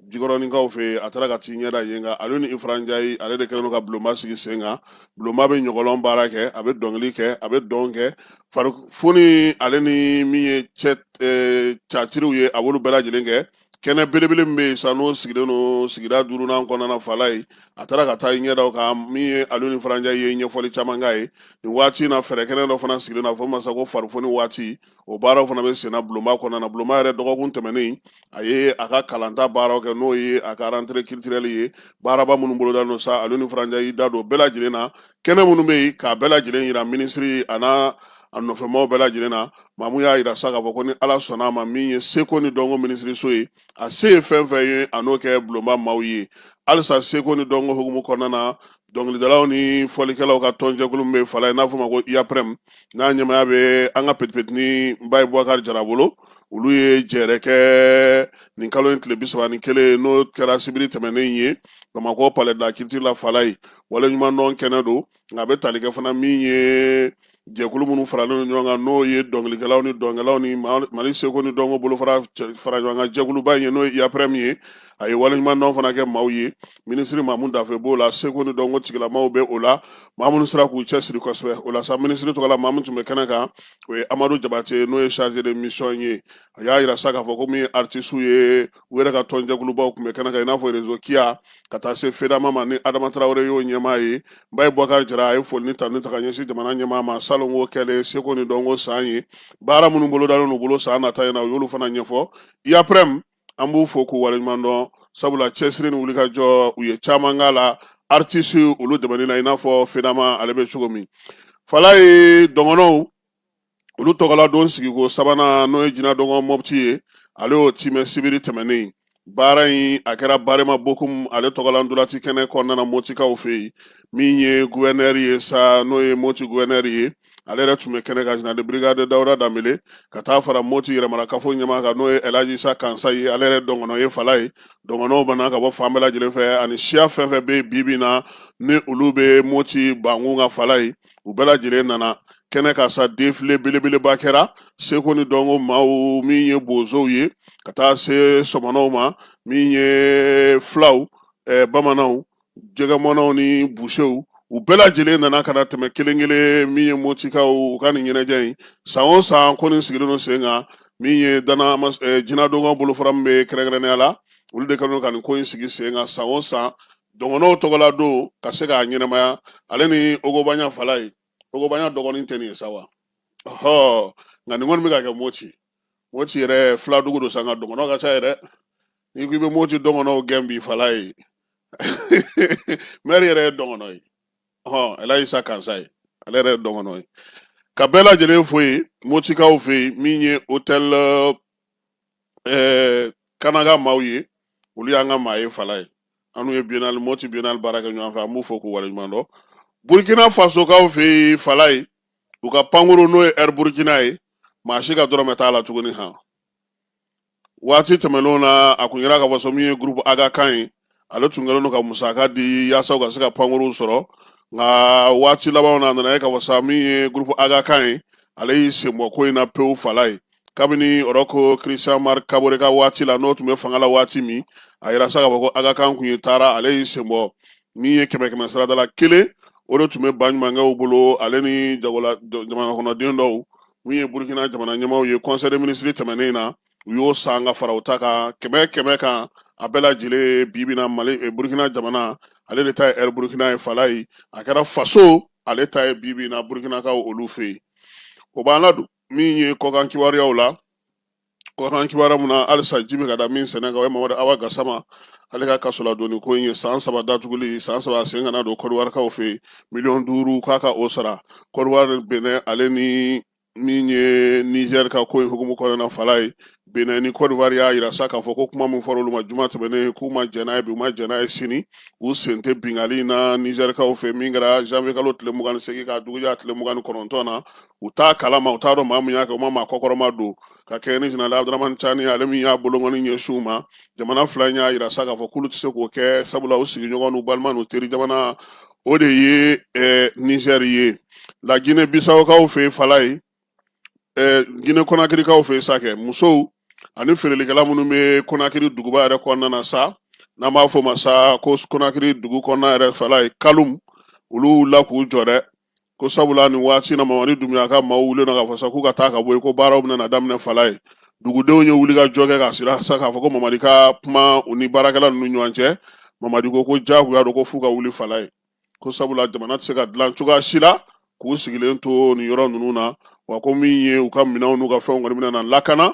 Jikɔrɔninkaw fɛ yen, a taara ka t'i ɲɛda yen kan. Ale ni Ifra Njayi, ale de kɛlen don ka bulonba sigi sen kan. Bulonba bɛ ɲɔgɔlɔn baara kɛ, a bɛ dɔnkili kɛ, a bɛ dɔn kɛ, farifoni, ale ni min ye cɛ caciriw ye, a b'olu bɛɛ lajɛlen kɛ. Kɛnɛ belebele min bɛ yen sa, n'o sigilen don sigida duurunan kɔnɔna na Falaye, a taara ka taa i ɲɛda o kan. Min ye Alioune Ifra Njayi ye, ɲɛfɔli caman k'a ye. Nin waati in na, fɛɛrɛ kɛnɛ dɔ fana sigilen don, a fɔ ma sa ko farifoni waati. O baaraw fana bɛ senna bulonba kɔnɔna na. Bulonba yɛrɛ, dɔgɔkun tɛmɛnen, a ye a ka kalanta baaraw kɛ, n'o ye a ka rentrée culturelle ye. Baaraba minnu boloda don sa, Alioune Ifra Njayi y'i da don bɛɛ lajɛlen na, kɛnɛ minnu bɛ yen, k'a bɛɛ lajɛlen yira minisiri a n'a a nɔfɛmaaw bɛɛ lajɛlen na. Mamu y'a yira sa k'a fɔ ko ni Ala sɔnna a ma, min ye seko ni dɔnko minisiriso ye, a se ye fɛn fɛn ye, a n'o kɛ bulonba maaw ye. Halisa seko ni dɔnko hukumu kɔnɔna na, dɔnkilidalaw ni fɔlikɛlaw ka tɔnjɛkulu min bɛ Falaye, n'a fɔ ma ko IAPREM, n'a ɲɛmaaya bɛ an ka petipetini Baye Bubakari Jara bolo, olu ye jɛrɛ kɛ nin kalo in tile 31, n'o kɛra sibiri tɛmɛnen ye, Bamakɔ Palais de la Culture la Falaye. Waleɲumandɔn kɛnɛ don, nka a bɛ tali kɛ fana min ye jɛkulu minnu faralen don ɲɔgɔn kan, n'o ye dɔnkilikɛlaw ni dɔnkɛlaw ni Mali seko ni dɔnko bolofara fara ɲɔgɔn kan jɛkuluba in ye, n'o ye IAPREM ye. A ye waleɲumandɔn fana kɛ maaw ye. Minisiri Mamu Dafe b'o la, seko ni dɔnko tigilamaw bɛ o la, maa minnu sera k'u cɛsiri kosɛbɛ o la sa. Minisiri tɔgɔ la, maa min tun bɛ kɛnɛ kan, o ye Amadu Jabate, n'o ye chargé de mission ye. A y'a yira sa k'a fɔ ko min ye artisiw ye, u yɛrɛ ka tɔnjɛkulubaw tun bɛ kɛnɛ kan, i n'a fɔ Réseau Kia, ka taa se FEDAMA ma ni Adama Tarawele y'o ɲɛmaa ye. Baye Bubakari Jara, a ye foli ni tanu ta ka ɲɛsin jamana ɲɛmaa ma salonko kɛlen seko ni dɔnko san ye. Baara minnu bolodalen n'u bolo san nata in na, u y'olu fana ɲɛfɔ. IAPREM, an b'u fo k'u waleɲuman dɔn, sabula cɛsiri ni wulikajɔ, u ye caman k'a la artisi olu dɛmɛni na, i n'a fɔ FEDAMA ale bɛ cogo min. Falaye, dɔngɔnɔw olu tɔgɔla don sigiko sabanan, n'o ye Jina Dɔngɔ Mɔpti ye, ale y'o timɛ sibiri tɛmɛnen. Baara in, a kɛra Barema Bokum ale tɔgɔla ntolaci kɛnɛ kɔnɔna na Motikaw fɛ yen. Min ye guvɛnɛri ye sa, n'o ye Moti guvɛnɛri ye, ale yɛrɛ tun bɛ kɛnɛ kan, général de brigade Dawuda Danbele, ka taa fara Moti yɛrɛmarakafo ɲɛmaa kan, n'o ye Elaji Isa Kansa ye, ale yɛrɛ dɔngɔnɔ ye Falaye. Dɔngɔnɔw bana ka bɔ fan bɛɛ lajɛlen fɛ, ani siya fɛn fɛn bɛ bi bi in na ni olu bɛ Moti bankun kan Falaye, u bɛɛ lajɛlen nana kɛnɛ kan sa. Défilé belebeleba kɛra seko ni dɔnko maaw, min ye bozow ye, ka taa se sɔmɔnɔw ma, min ye filaw, bamananw, jɛgɛmɔnnaw ni busew, u bɛɛ lajɛlen nana ka na tɛmɛ kelen kelen. Min ye motikaw u ka nin ɲɛnajɛ in, san o san ko nin sigilen don sen kan, min ye dana jinadɔngɔ bolofara min bɛ kɛrɛnkɛrɛnnenya la, olu de kɛlen don ka nin ko in sigi sen kan san o san, dɔngɔnɔw tɔgɔla don ka se k'a ɲɛnamaya. Ale ni Ogobanya Falaye, Ogobanya dɔgɔnin tɛ nin ye sa wa? Ɔhɔ, nka nin kɔni bɛ ka kɛ Moti. Moti yɛrɛ filadugu don sa, nka dɔngɔnɔ ka ca yɛrɛ. N'i ko i bɛ Moti dɔngɔnɔw gɛn bi Falaye, mɛri yɛrɛ ye dɔngɔnɔ ye. Ɔhɔn, Elaji Isa Kansa ye, ale yɛrɛ ye dɔngɔnɔ ye. Ka bɛɛ lajɛlen fo yen Motikaw fɛ yen. Min ye hôtel Kanaga maaw ye, olu y'an ka maa ye Falaye. An n'u ye biennale, Moti biennale baara kɛ ɲɔgɔn fɛ. An b'u fo k'u waleɲuman dɔn. Burkina Fasokaw fɛ yen, Falaye, u ka pankuru n'o ye Air Burkina ye, maa si ka dɔrɔmɛ t'a la tuguni. Han, waati tɛmɛnenw na, a kun yira k'a fɔ so min ye groupe Aga Khan ye, ale tun kɛlen don ka musaka di yaasa u ka se ka pankuruw sɔrɔ. Nka waati labanw na, a nana ye k'a fɔ sa min ye groupe Aga Khan ye, ale y'i sen bɔ ko in na pewu, Falaye. Kabini Roch Christian Marc Kabore ka waati la, n'o tun bɛ fanga la waati min, a yira sa k'a fɔ ko Aga Khan kun ye taara, ale y'i sen bɔ. Min ye kɛmɛ kɛmɛ sarada la kelen, o de tun bɛ baɲumankɛw bolo, ale ni jagola jamana kɔnɔden dɔw. Min ye Burukina jamana ɲɛmaaw ye, conseil des ministres tɛmɛnen na, u y'o san ka fara u ta kan, kɛmɛ kɛmɛ kan, a bɛɛ lajɛlen. Bi bi na, Mali, Burukina jamana, ale de ta ye Air Burukina ye, Falaye. A kɛra faso ale ta ye bi bi na Burukinakaw olu fɛ yen. O b'an ladon min ye kɔkan kibaruyaw la. Kɔkan kibaruya mun na halisa ji bɛ ka da min sɛnɛ kan, o ye Mamadu Awa Gasama, ale ka kasoladonni ko in ye. San 3 datuguli, san 3 sen kana don Kɔdiwarikaw fɛ yen, miliyɔn 5 k'a ka o sara. Kɔdiwari, Benɛ, ale ni min ye Niger ka ko in hukumu kɔnɔna na, Falaye, Benɛ ni Kɔdiwari y'a yira sa k'a fɔ ko kuma min fɔra olu ma juma tɛmɛnen, k'u ma jɛn n'a ye bi, u ma jɛn n'a ye sini, u sen tɛ binkanni in na Nizɛrikaw fɛ min kɛra janvier kalo tile 28 k'a dugujɛ a tile 29 na. U t'a kalama, u t'a dɔn maa min y'a kɛ, u ma maa kɔkɔrɔma don. Ka kɛɲɛ ni général Abdramani Cani, ale min y'a bolokɔni ɲɛsin u ma, jamana fila in y'a yira sa k'a fɔ k'olu tɛ se k'o kɛ, sabula u sigiɲɔgɔn n'u balima n'u teri jamana, o de ye Nizɛri ye. La Guinée Bissaukaw fɛ yen, Falaye, Guinée Conakrykaw fɛ yen sa kɛ, musow ani feerelikɛla minnu bɛ Conakry duguba yɛrɛ kɔnɔna na sa, n'an b'a fɔ o ma sa ko Conakry dugu kɔnɔna yɛrɛ, Falaye, Kalum, olu wulila k'u jɔ dɛ, ko sabula nin waati na, Mamadi Dunbiya ka maaw wulilen don k'a fɔ sa k'u ka taa ka bɔ yen, ko baaraw bɛna daminɛ, Falaye. Dugudenw ye wulikajɔ kɛ k'a sira sa k'a fɔ ko Mamadi ka kuma u ni baarakɛla ninnu ɲɔgɔn cɛ. Mamadi ko jagoya don, ko f'u ka wuli, Falaye, ko sabula jamana tɛ se ka dilan cogoya si la k'u sigilen to nin yɔrɔ ninnu na, wa ko min ye u ka minɛnw n'u ka fɛnw kɔni bɛna na lakana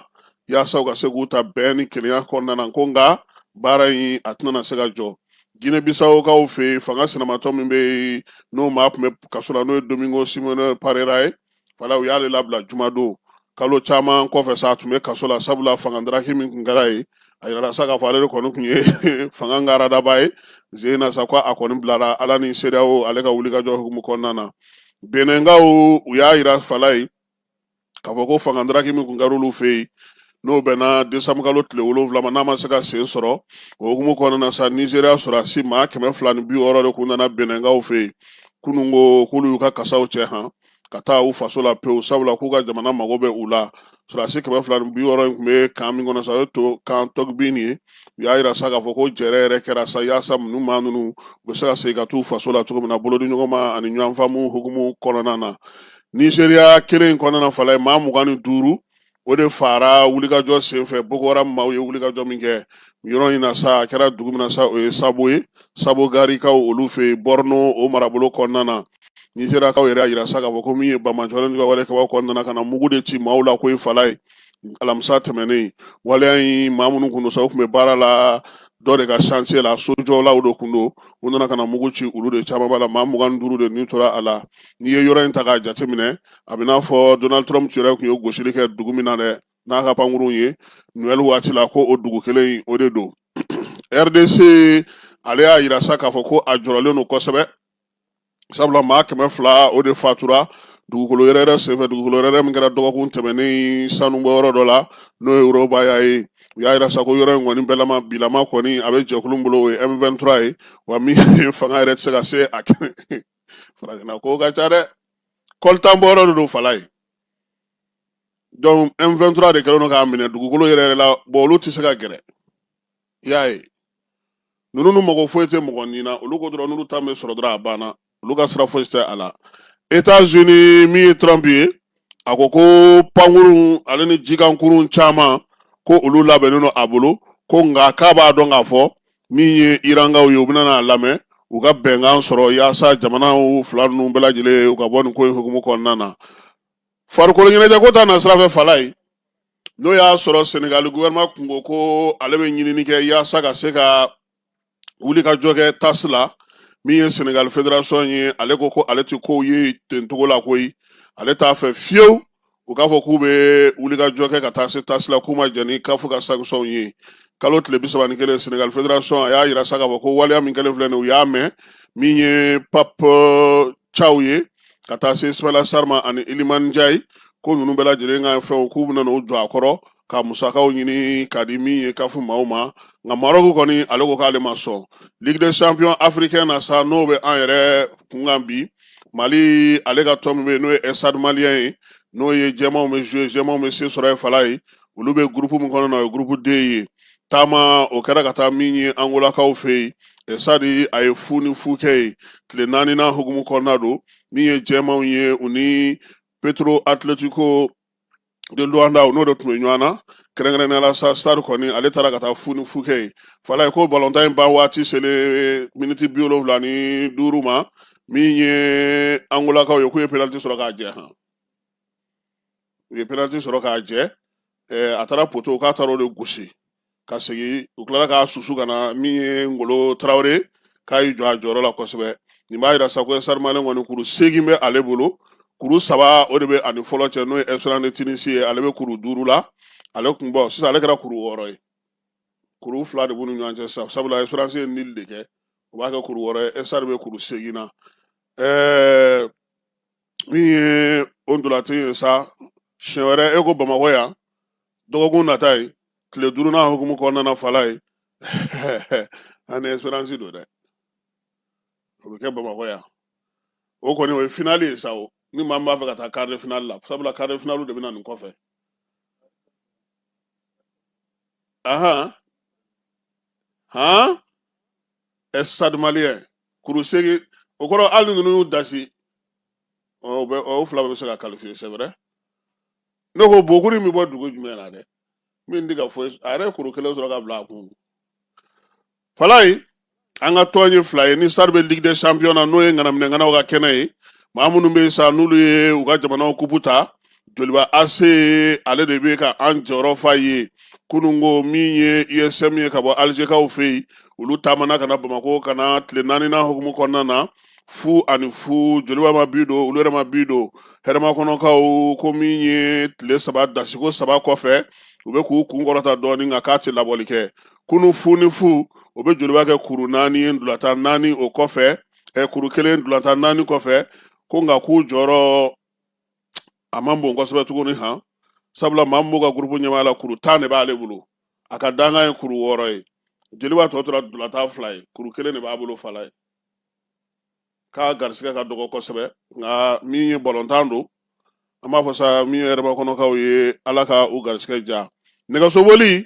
yaasa u ka se k'u ta bɛn ni kelenya kɔnɔna na, ko nka baara in a tɛna se ka jɔ. Guinée Bissaukaw fɛ yen, fanga sinamatɔ min bɛ yen, n'o maa tun bɛ kaso la, n'o ye Domingo Simone Parera ye, Falaye, u y'ale labila jumadon, kalo caman kɔfɛ sa. A tun bɛ kaso la sabula fanga daraki min tun kɛra yen, a yirala sa k'a fɔ ale de kɔni tun ye fanga ngaradaba ye zen na sa, ko a kɔni bilara Ala ni CEDEAO ale ka wulikajɔ hukumu kɔnɔna na. Benɛnkaw, u y'a yira, Falaye, k'a fɔ ko fanga daraki min tun kɛra olu fɛ yen, n'o bɛnna desanburu kalo tile 7 ma, n'a ma se ka sen sɔrɔ, o hukumu kɔnɔna na sa, Nizeriya sɔrɔdasi maa 260 de kun nana Benɛnkaw fɛ yen kunun, ko k'olu y'u ka kasaw cɛ han ka taa u faso la pewu, sabula k'u ka jamana mago bɛ u la. Sɔrɔdasi 260 in tun bɛ kan min kɔnɔ sa, o ye to kan Tɔgbin ye. U y'a yira sa k'a fɔ ko jɛrɛ yɛrɛ kɛra sa yaasa ninnu maa ninnu u bɛ se ka segin ka t'u faso la cogo min na, bolodi ɲɔgɔn ma ani ɲɔgɔn faamu hukumu kɔnɔna na. Nizeriya kelen in kɔnɔna na, Falaye, maa 25 o de faara wulikajɔ senfɛ, Boko Haram maaw ye wulikajɔ min kɛ yɔrɔ in na sa. A kɛra dugu min na sa, o ye Sabo ye, Sabo Garikaw olu fɛ yen, Borno o marabolo kɔnɔna na. Nizeriyakaw yɛrɛ y'a yira sa k'a fɔ ko min ye banbaanciwale ka wale kɛbaw kɔnɔna na, ka na mugu de ci maaw la ko ye, Falaye, alamisa tɛmɛnen. Waleya in, maa minnu kun don sa, u tun bɛ baara la dɔ de ka chantier la, sojɔlaw de kun don. U nana ka na mugu ci olu de caman b'a la, maa 25 de ni tora a la. N'i ye yɔrɔ in ta k'a jateminɛ, a bɛ n'a fɔ Donald Trump yɛrɛ tun ye gosili kɛ dugu min na dɛ n'a ka pankurun ye Noël waati la, ko o dugu kelen in o de don. RDC, ale y'a yira sa k'a fɔ ko a jɔrɔlen don kosɛbɛ, sabula maa 200 o de fatura dugukolo yɛrɛyɛrɛ senfɛ, dugukolo yɛrɛyɛrɛ min kɛra dɔgɔkun tɛmɛnen sanubɔyɔrɔ dɔ la, n'o ye Rubaya ye. U y'a yira sa ko yɔrɔ in kɔni bɛlama bilama kɔni a bɛ jɛkulu bolo, o ye M23 ye, wa min fanga yɛrɛ tɛ se ka se a kɛnɛ. Farafinna ko ka ca dɛ, coltan bɔyɔrɔ de don, Falaye. Donc M23 de kɛlen don k'a minɛ dugukolo yɛrɛ yɛrɛ la. Bon, olu tɛ se ka gɛrɛ, i y'a ye, ninnu nu mago foyi tɛ mɔgɔ ni na. Olu ko dɔrɔn n'olu ta bɛ sɔrɔ dɔrɔn, a banna, olu ka sira foyi tɛ a la. États-Unis, min ye Trump ye, a ko ko pankurun ale ni jikankurun caman, ko olu labɛnnen don a bolo, ko nka k'a b'a dɔn k'a fɔ min ye Irankaw ye, u bɛna n'a lamɛn, u ka bɛnkan sɔrɔ yaasa jamanaw fila ninnu bɛɛ lajɛlen u ka bɔ nin ko in hukumu kɔnɔna na. Farikolo ɲɛnajɛ ko ta na sira fɛ, Falaye, n'o y'a sɔrɔ Senegali gouvernement kun ko ko ale bɛ ɲinini kɛ yaasa ka se ka wuli ka jɔ kɛ TAS la. Min ye Senegali fédération ye, ale ko ko ale tɛ kow ye ten cogo la koyi, ale t'a fɛ fiyewu u k'a fɔ k'u bɛ wuli ka jɔ kɛ ka taa se TAS la, k'u ma jɛn ni CAF ka sanction ye. Kalo tile 31, Senegal Fédération a y'a yira sa k'a fɔ ko waleya min kɛlen filɛ nin, u y'a mɛn. Min ye Pape Thiaw ye ka taa se Ismaila Sarr ma ani Iliman Ndiaye, ko ninnu bɛɛ lajɛlen ka fɛnw, k'u bɛna n'o jɔ a kɔrɔ ka musakaw ɲini ka di min ye CAF maaw ma. Nka Maroc kɔni, ale ko k'ale ma sɔn. Ligue des champions africain na sa, n'o bɛ an yɛrɛ kunkan bi, Mali ale ka tɔn min bɛ yen, n'o ye Stade Malien ye, n'o ye jɛmanw bɛ jouer, jɛmanw bɛ se sɔrɔ ye fala ye, olu bɛ groupe min kɔnɔ na, o ye groupe D ye. Taama o kɛra ka taa min ye Angolakaw fɛ yen, Stade a ye 0-0 kɛ yen. Tile naaninan hukumu kɔnɔna don. Min ye jɛmanw ye, u ni Petro Atletico de Luanda, n'o de tun bɛ ɲɔgɔn na. Kɛrɛnkɛrɛnnenya la sa, Stade kɔni ale taara ka taa 0-0 kɛ yen. Fala ye ko balontan in ban waati selen miniti 75 ma, min ye Angolakaw ye, k'u ye penalty sɔrɔ k'a jɛ. Han, u ye penalty sɔrɔ k'a jɛ. A taara poto, k'a taara o de gosi ka segin, u tilara k'a susu ka na. Min ye Ngolo Tarawele, k'a y'i jɔ a jɔyɔrɔ la kosɛbɛ. Nin b'a yira sa ko Stade Malien kɔni, kuru 8 bɛ ale bolo. Kuru 3 o de bɛ ani fɔlɔ cɛ, n'o ye Esperance de Tunisie ye, ale bɛ kuru 5 la. Ale kun bɔ sisan, ale kɛra kuru 6 ye. Kuru 2 de b'u ni ɲɔgɔn cɛ sisan, sabula Esperance ye nul de kɛ, o b'a kɛ kuru 6 ye. Stade bɛ kuru 8 na. Min ye o ntolatan ye sa, siɲɛ wɛrɛ e ko Bamakɔ yan, dɔgɔkun nata ye tile duurunan hukumu kɔnɔna na, fala ye ani Esperance don dɛ, o bɛ kɛ Bamakɔ yan. O kɔni, o ye finale ye sa. O ni maa min b'a fɛ ka taa quart de finale la, sabula quart de finale de bɛ na nin kɔfɛ. Ahan han, Stade Malien kuru 8, o kɔrɔ hali ninnu y'u dasi, o bɛ o fila bɛɛ bɛ se ka qualifier. C'est vrai, ne ko bokuru in bɛ bɔ dugu jumɛn na dɛ, min tɛ ka foyi, a yɛrɛ ye kuru 1 sɔrɔ ka bila a kun. Falayi, an ka tɔn ye fila ye ni Stade bɛ Ligue des champions na, n'o ye ŋanaminɛ ŋanaw ka kɛnɛ ye. Maa minnu bɛ yen sa, n'olu ye u ka jamanaw kupu ta, Joliba AC ale de bɛ ka an jɔyɔrɔ fa ye. Kununko min ye USM ye ka bɔ Alizekaw fɛ yen, olu taamana ka na Bamakɔ ka na tile naaninan hukumu kɔnɔna na, 0-0. Joliba ma bi don, olu yɛrɛ ma bi don. Hɛrɛmakɔnɔkaw ko min ye tile 3 dasiko 3 kɔfɛ, u bɛ k'u kun kɔrɔta dɔɔnin, nka k'a tɛ labɔli kɛ. Kunu 0-0, o bɛ Joliba kɛ kuru 4 ye ntolatan 4 o kɔfɛ, kuru 1 ntolatan 4 kɔfɛ. Ko nka k'u jɔyɔrɔ a man bon kosɛbɛ tuguni han, sabula maa min b'u ka gurupu ɲɛmaaya la, kuru 10 de b'ale bolo, a ka dankan ye kuru 6 ye. Joliba tɔ tora ntolatan 2 ye, kuru 1 de b'a bolo. Fala ye k'a garisigɛ ka dɔgɔ kosɛbɛ, nka min ye balontan don, an b'a fɔ sa min ye Hɛrɛmakɔnɔkaw ye, Ala ka u garisigɛ diya. Nɛgɛsoboli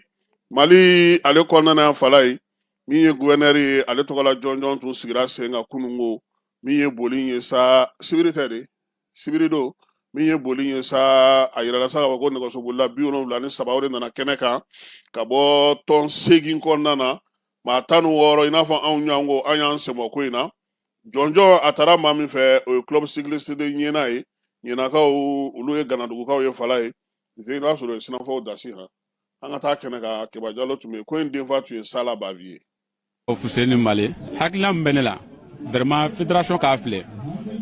Mali ale kɔnɔna na, fala ye min ye guvɛnɛri ye, ale tɔgɔla jɔnjɔn tun sigira sen kan kununko. Min ye boli ye sa, sibiri tɛ de, sibiri don. Min ye boli ye sa, a yirala sa k'a fɔ ko nɛgɛsobolila 73 o de nana kɛnɛ kan ka bɔ tɔn 8 kɔnɔna na, maa 16, i n'a fɔ anw ɲɔgɔn ko an y'an senbɔ ko in na. Jɔnjɔn a taara maa min fɛ, o ye Club Cycliste de Ɲɛna ye. Ɲɛnakaw, olu ye Ganadugukaw ye. Fala ye i b'a sɔrɔ sinafɔw dasi han. An ka taa kɛnɛ kan, Keba Jalo tun bɛ yen. Ko in denfa tun ye Sala Babi ye. Fuseni Male, hakilina min bɛ ne la vraiment, fédération k'a filɛ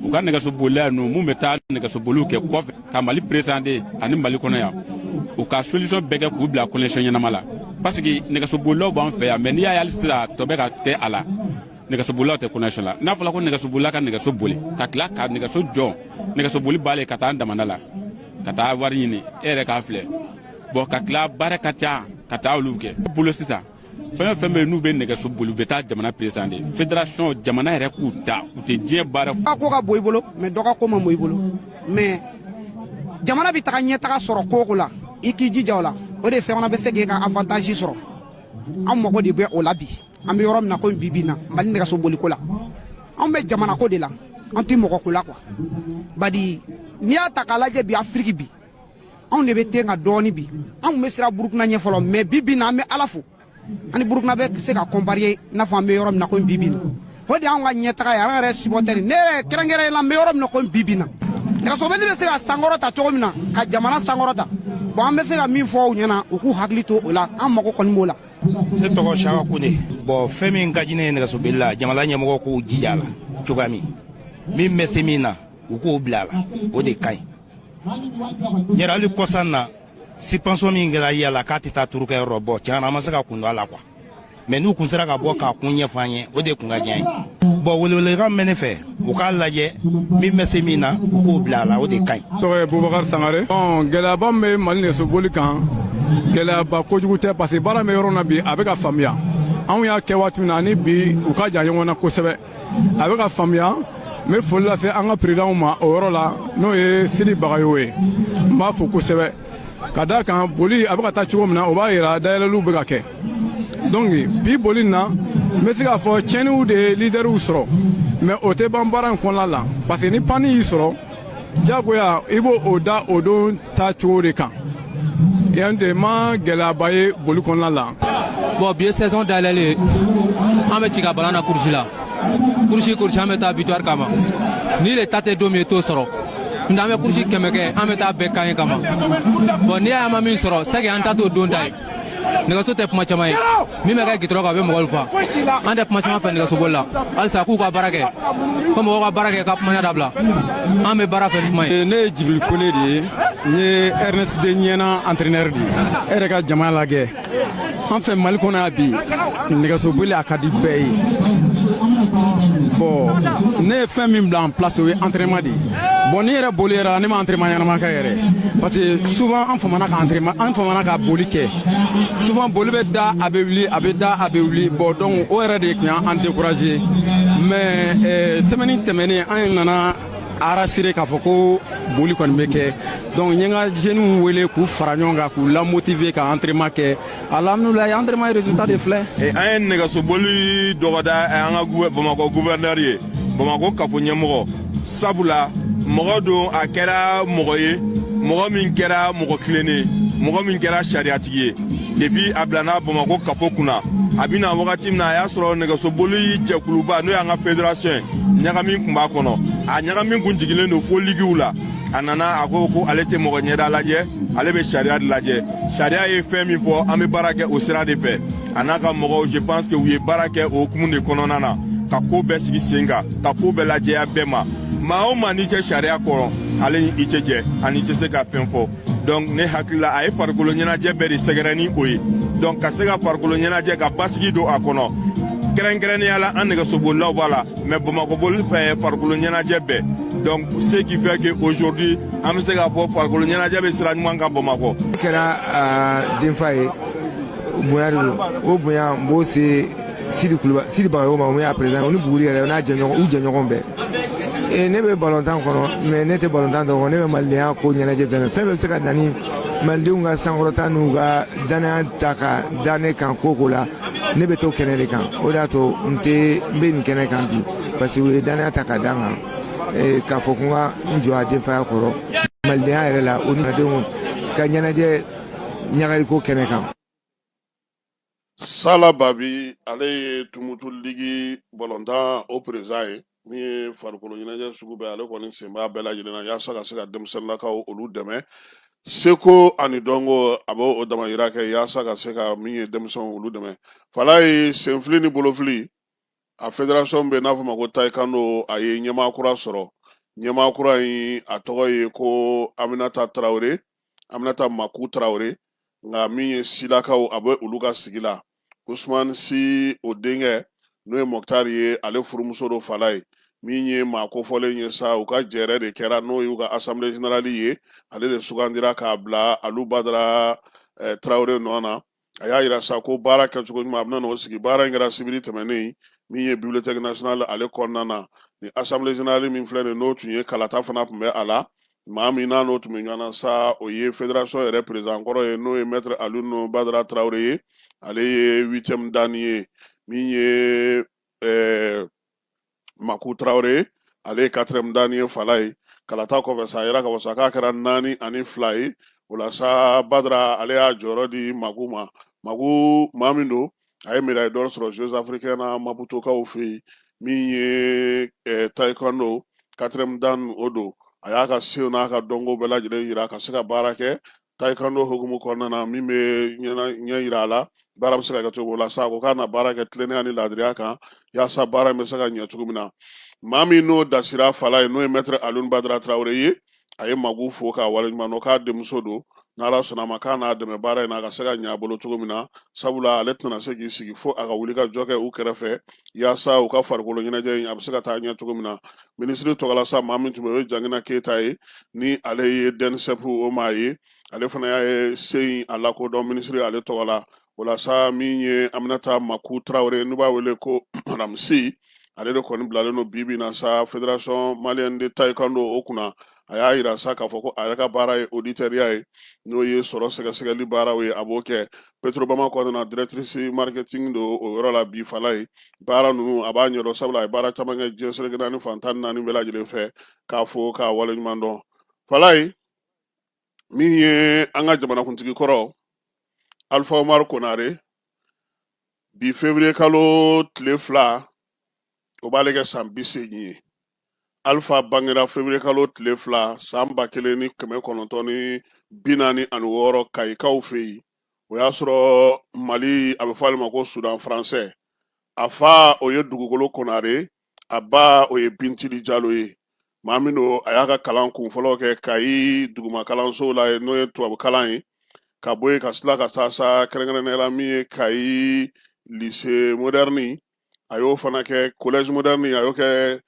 u ka nɛgɛsobolila ninnu mun bɛ taa nɛgɛsoboliw kɛ kɔfɛ ka Mali présenter ani Mali kɔnɔ yan, u ka solution bɛɛ kɛ k'u bila condition ɲɛnama la, parce que nɛgɛsobolilaw b'an fɛ yan, mais n'i y'a ye hali sisan tɔ bɛ ka kɛ a la, nɛgɛsobolilaw tɛ condition la. N'a fɔra ko nɛgɛsobolila ka nɛgɛso boli ka tila ka nɛgɛso jɔ, nɛgɛsoboli b'ale ka taa damanda la ka taa wari ɲini, e yɛrɛ k'a filɛ. Bon, ka tila baara ka ca ka taa olu kɛ bolo sisan, fɛn o fɛn bɛ yen n'u bɛ nɛgɛso boli, u bɛ taa jamana présenter, fédération jamana yɛrɛ k'u ta, u tɛ diɲɛ baara. Ka ko ka bon i bolo, mais dɔ ka ko man bon i bolo, mais jamana bɛ taga ɲɛtaga sɔrɔ ko o ko la, i k'i jija o la, o de fɛn fana bɛ se k'e ka avantage sɔrɔ. An mago de bɛ o la bi. An bɛ yɔrɔ min na komi bi bi in na, Mali nɛgɛso boliko la, anw bɛ jamana ko de la, an tɛ mɔgɔ ko la quoi. Badi n'i y'a ta k'a lajɛ bi, Afiriki bi, anw de bɛ ten ka dɔɔni bi. An tun bɛ siran Burukina ɲɛ fɔlɔ, mais bi bi in na, an bɛ Ala fo, an ni Burukina bɛ se ka comparer, i n'a fɔ an bɛ yɔrɔ min na komi bi bi in na. O de y'anw ka ɲɛtaga ye, an yɛrɛ supporter, ne yɛrɛ kɛrɛnkɛrɛnnen la, n bɛ yɔrɔ min na komi bi bi in na, nɛgɛsoboli bɛ se ka sankɔrɔta cogo min na, ka jamana sankɔrɔta. Bon, an bɛ fɛ ka min fɔ u ɲɛna, u k'u hakili to o la, an mago kɔni b'o la. Ne tɔgɔ Saka Kone. Bon, fɛn min ka di ne ye nɛgɛsoboli la, jamana ɲɛmɔgɔ k'u jija a la cogoya min, min bɛ se min na, u k'o bila a la, o de ka ɲi. Yɛrɛ hali kɔsan na, Suspension min kɛra yala k'a tɛ taa tour kɛ yɔrɔ bɔ tiɲɛ na an ma se ka kun dɔn a la quoi, mais n'u kun sera ka bɔ k'a kun ɲɛfɔ an ye, o de kun ka diya ye. Bon, welewelekan min bɛ ne fɛ, u k'a lajɛ min bɛ se min na, u k'o bila a la, o de ka ɲi. Tɔgɔ ye Bubakari Sangare. Bon, gɛlɛyaba min bɛ Mali nɛgɛsoboli kan, gɛlɛyaba kojugu tɛ, parce que baara min bɛ yɔrɔ na bi, a bɛ ka faamuya. Anw y'a kɛ waati min na ani bi, u ka jan ɲɔgɔn na kosɛbɛ. A bɛ ka faamuya. N bɛ foli lase an ka présidentw ma o yɔrɔ la, n'o ye Sidi Bagayogo ye. N b'a fo kosɛbɛ ka d'a kan boli a bɛ ka taa cogo min na, o b'a yira dayɛlɛliw bɛ ka kɛ. Donc bi boli na, n bɛ se k'a fɔ tiɲɛniw de ye leaderw sɔrɔ, mais o tɛ ban baara in kɔnɔna la, parce que ni panne y'i sɔrɔ, jagoya i b'o o da o don ta cogo de kan. Yan tɛ ma gɛlɛyaba ye boli kɔnɔna la. Bon, bi ye saison dayɛlɛli ye. An bɛ ci ka ballon na course la, course course, an bɛ taa victoire kama. Ni le ta tɛ don min, i t'o sɔrɔ. N'o tɛ an bɛ course 100 kɛ, an bɛ taa bɛɛ kan ye kama. Bon, n'i y'a ye an ma min sɔrɔ, c'est que an ta t'o don ta ye. Nɛgɛso tɛ kuma caman ye. Min bɛ kɛ gitɔrɔ kan, a bɛ mɔgɔw fa. An tɛ kuma caman fɛ nɛgɛsoboli la. Halisa k'u ka baara kɛ, ko mɔgɔw ka baara kɛ, ka kumaya dabila. An bɛ baara fɛ ni kuma ye. Ne ye Jibril Kone de ye. N ye RNSD ɲɛna entraîneur de ye. E yɛrɛ ka jama lajɛ, an fɛ Mali kɔnɔ yan bi, nɛgɛsoboli a ka di bɛɛ ye. Bon, ne ye fɛn min bila en place, o ye entraînement de ye. Bon, ni yɛrɛ boli yɛrɛ la, ne ma entraînement ɲɛnama kɛ yɛrɛ, parce que souvent an famana ka entraînement, an famana ka boli kɛ. Souvent boli bɛ da, a bɛ wuli, a bɛ da, a bɛ wuli. Bon, donc o yɛrɛ de tun y'an découragé. Mais semaine tɛmɛnen, an nana a rassurer k'a fɔ ko boli kɔni bɛ kɛ. Donc n ye n ka jeunes wele k'u fara ɲɔgɔn kan, k'u lamotiver ka entraînement kɛ. Alhamdulilayi, entraînement ye résultat de filɛ. An ye nɛgɛsoboli dɔgɔda an ka Bamakɔ gouverneur ye, Bamakɔ kafo ɲɛmɔgɔ, sabula mɔgɔ don, a kɛra mɔgɔ ye, mɔgɔ min kɛra mɔgɔ tilennen, mɔgɔ min kɛra sariyatigi ye. Depuis a bilana Bamakɔ kafo kunna, a bɛna wagati min na, a y'a sɔrɔ nɛgɛsoboli jɛkuluba, n'o y'an ka fédération ye, ɲagami tun b'a kɔnɔ. A ɲagami kun jiginnen don fo ligiw la. A nana, a ko ko ale tɛ mɔgɔ ɲɛda lajɛ, ale bɛ sariya de lajɛ. Sariya ye fɛn min fɔ, an bɛ baara kɛ o sira de fɛ. A n'a ka mɔgɔw, je pense que u ye baara kɛ o hukumu de kɔnɔna na, ka ko bɛɛ sigi sen kan, ka ko bɛɛ lajɛya bɛɛ ma. Maa o maa n'i tɛ sariya kɔrɔ, ale ni i tɛ jɛ, ani i tɛ se ka fɛn fɔ. Donc ne hakili la, a ye farikolo ɲɛnajɛ bɛɛ de sɛgɛrɛ ni o ye. Donc ka se ka farikolo ɲɛnajɛ ka basigi don a kɔnɔ, kɛrɛnkɛrɛnnenya la an nɛgɛsobolilaw b'a la, mais Bamakɔ boli fɛ farikolo ɲɛnajɛ bɛɛ. Donc ce qui fait que aujourd'hui an bɛ se k'a fɔ farikolo ɲɛnajɛ bɛ sira ɲuman kan Bamakɔ. Kɛra denfa ye, bonya de don. O bonya, n b'o se Sidi Kuluba, Sidi Bagayogo ma, o min y'a président, o ni Buguri yɛrɛ, o n'a jɛɲɔgɔn, u jɛɲɔgɔn bɛɛ. Ne bɛ balontan kɔnɔ, mais ne tɛ balontan dɔrɔn, ne bɛ malidenya ko ɲɛnajɛ bɛɛ. Fɛn bɛɛ bɛ se ka na ni malidenw ka sankɔrɔta n'u ka danaya ta ka da ne kan ko ko la, ne bɛ to kɛnɛ de kan. O de y'a to n tɛ n bɛ nin kɛnɛ kan bi, parce que u ye danaya ta ka da n kan k'a fɔ ko n ka n jɔ a denfaya kɔrɔ malidenya yɛrɛ la, o ni malidenw ka ɲɛnajɛ ɲagariko kɛnɛ kan. Sala Babi, ale ye Tumutu ligi balontan o président ye. Min ye farikolo ɲɛnajɛ sugu bɛɛ, ale kɔni sen b'a bɛɛ lajɛlen na yaasa ka se ka denmisɛnninlakaw olu dɛmɛ seko ani dɔnko. A b'o o damayira kɛ yaasa ka se ka min ye denmisɛnw olu dɛmɛ. Fala ye senfili ni bolofili a fédération bɛ n'a fɔ ma ko taekwondo, a ye ɲɛmaa kura sɔrɔ. Ɲɛmaa kura in, a tɔgɔ ye ko Aminata Tarawele, Aminata Maku Tarawele. Nka min ye silakaw, a bɛ olu ka sigi la. Usman Si, o denkɛ n'o ye Mɔkutari ye, ale furumuso don. Fala ye min ye maa kofɔlen ye sa, u ka jɛrɛ de kɛra, n'o y'u ka assemblée générale ye. Ale de sugandira k'a bila Alu Badara Tarawele nɔ na. A y'a yira sa ko baara kɛcogo ɲuman, a bɛna n'o sigi. Baara in kɛra sibiri tɛmɛnen, min ye bibliothèque nationale ale kɔnɔna na. Ni assemblée générale min filɛ nin, n'o tun ye kalata fana tun bɛ a la. Maa min n'a n'o tun bɛ ɲɔgɔn na sa, o ye fédération yɛrɛ président kɔrɔ ye, n'o ye maître Alioune Badara Tarawele ye. Ale ye huitième dan ye. Min ye Maku Tarawele, ale ye quatrième dan ye. Fala ye kalata kɔfɛ sa, a yira k'a fɔ sa k'a kɛra 4-2 ye. O la sa, Badara ale y'a jɔyɔrɔ di Maku ma. Maku, maa min don, a ye médaille d'or sɔrɔ Jeux africains na Maputokaw fɛ yen. Min ye taekwondo quatrième dan o don, a y'a ka sew n'a ka dɔnko bɛɛ lajɛlen yira ka se ka baara kɛ taekwondo hukumu kɔnɔna na. Min bɛ ɲɛ yira a la baara bɛ se ka kɛ cogo la sa, a ko k'a na baara kɛ tilennenya ni laadiriya kan yaasa baara in bɛ se ka ɲɛ cogo min na. Maa min n'o dasira Fala ye, n'o ye maître Alioune Badara Tarawele ye, a ye Maku fo k'a waleɲuman dɔn k'a denmuso don. N'Ala sɔnna a ma k'a n'a dɛmɛ baara in na a ka se ka ɲɛ a bolo cogo min na, sabula ale tɛna se k'i sigi fo a ka wuli ka jɔ kɛ u kɛrɛfɛ yaasa u ka farikolo ɲɛnajɛ in a bɛ se ka taa ɲɛ cogo min na. Minisiri tɔgɔla sa, maa min tun bɛ o ye Jangina Keyita ye, ni ale ye DNSEP o maa ye, ale fana y'a ye se in a lakodɔn minisiri ale tɔgɔ la. O la sa, min ye Aminata Maku Tarawele, n'u b'a wele ko Madame Sy, ale de kɔni bilalen don bi bi in na sa Fédération malienne de taekwondo o kunna. A y'a yira sa k'a fɔ ko a yɛrɛ ka baara ye auditeur ye, n'o ye sɔrɔ sɛgɛsɛgɛli baaraw ye, a b'o kɛ. Petrobama kɔnɔna na, directrice marketing don o yɔrɔ la. Bi fala ye baara ninnu a b'a ɲɛdɔn, sabula a ye baara caman kɛ diɲɛ seleke naani fan 14 bɛɛ lajɛlen fɛ. K'a fo k'a waleɲuman dɔn. Fala ye min ye an ka jamanakuntigi kɔrɔ Alpha Umaru Konare, bi février kalo tile 2, o b'ale kɛ san 80 ye. Alpha bangera février kalo tile 2 san 1946 Kayikaw fɛ yen. O y'a sɔrɔ Mali a bɛ fɔ ale ma ko Soudan français. A fa o ye Dugukolo Konare, a ba o ye Bintili Jalo ye. Maa min don, a y'a ka kalan kun fɔlɔ kɛ Kayi duguma kalanso la, n'o ye tubabu kalan ye, ka bɔ yen ka tila ka taa sa kɛrɛnkɛrɛnnenya la min ye Kayi lycée moderne, a y'o fana kɛ collège moderne, a y'o kɛ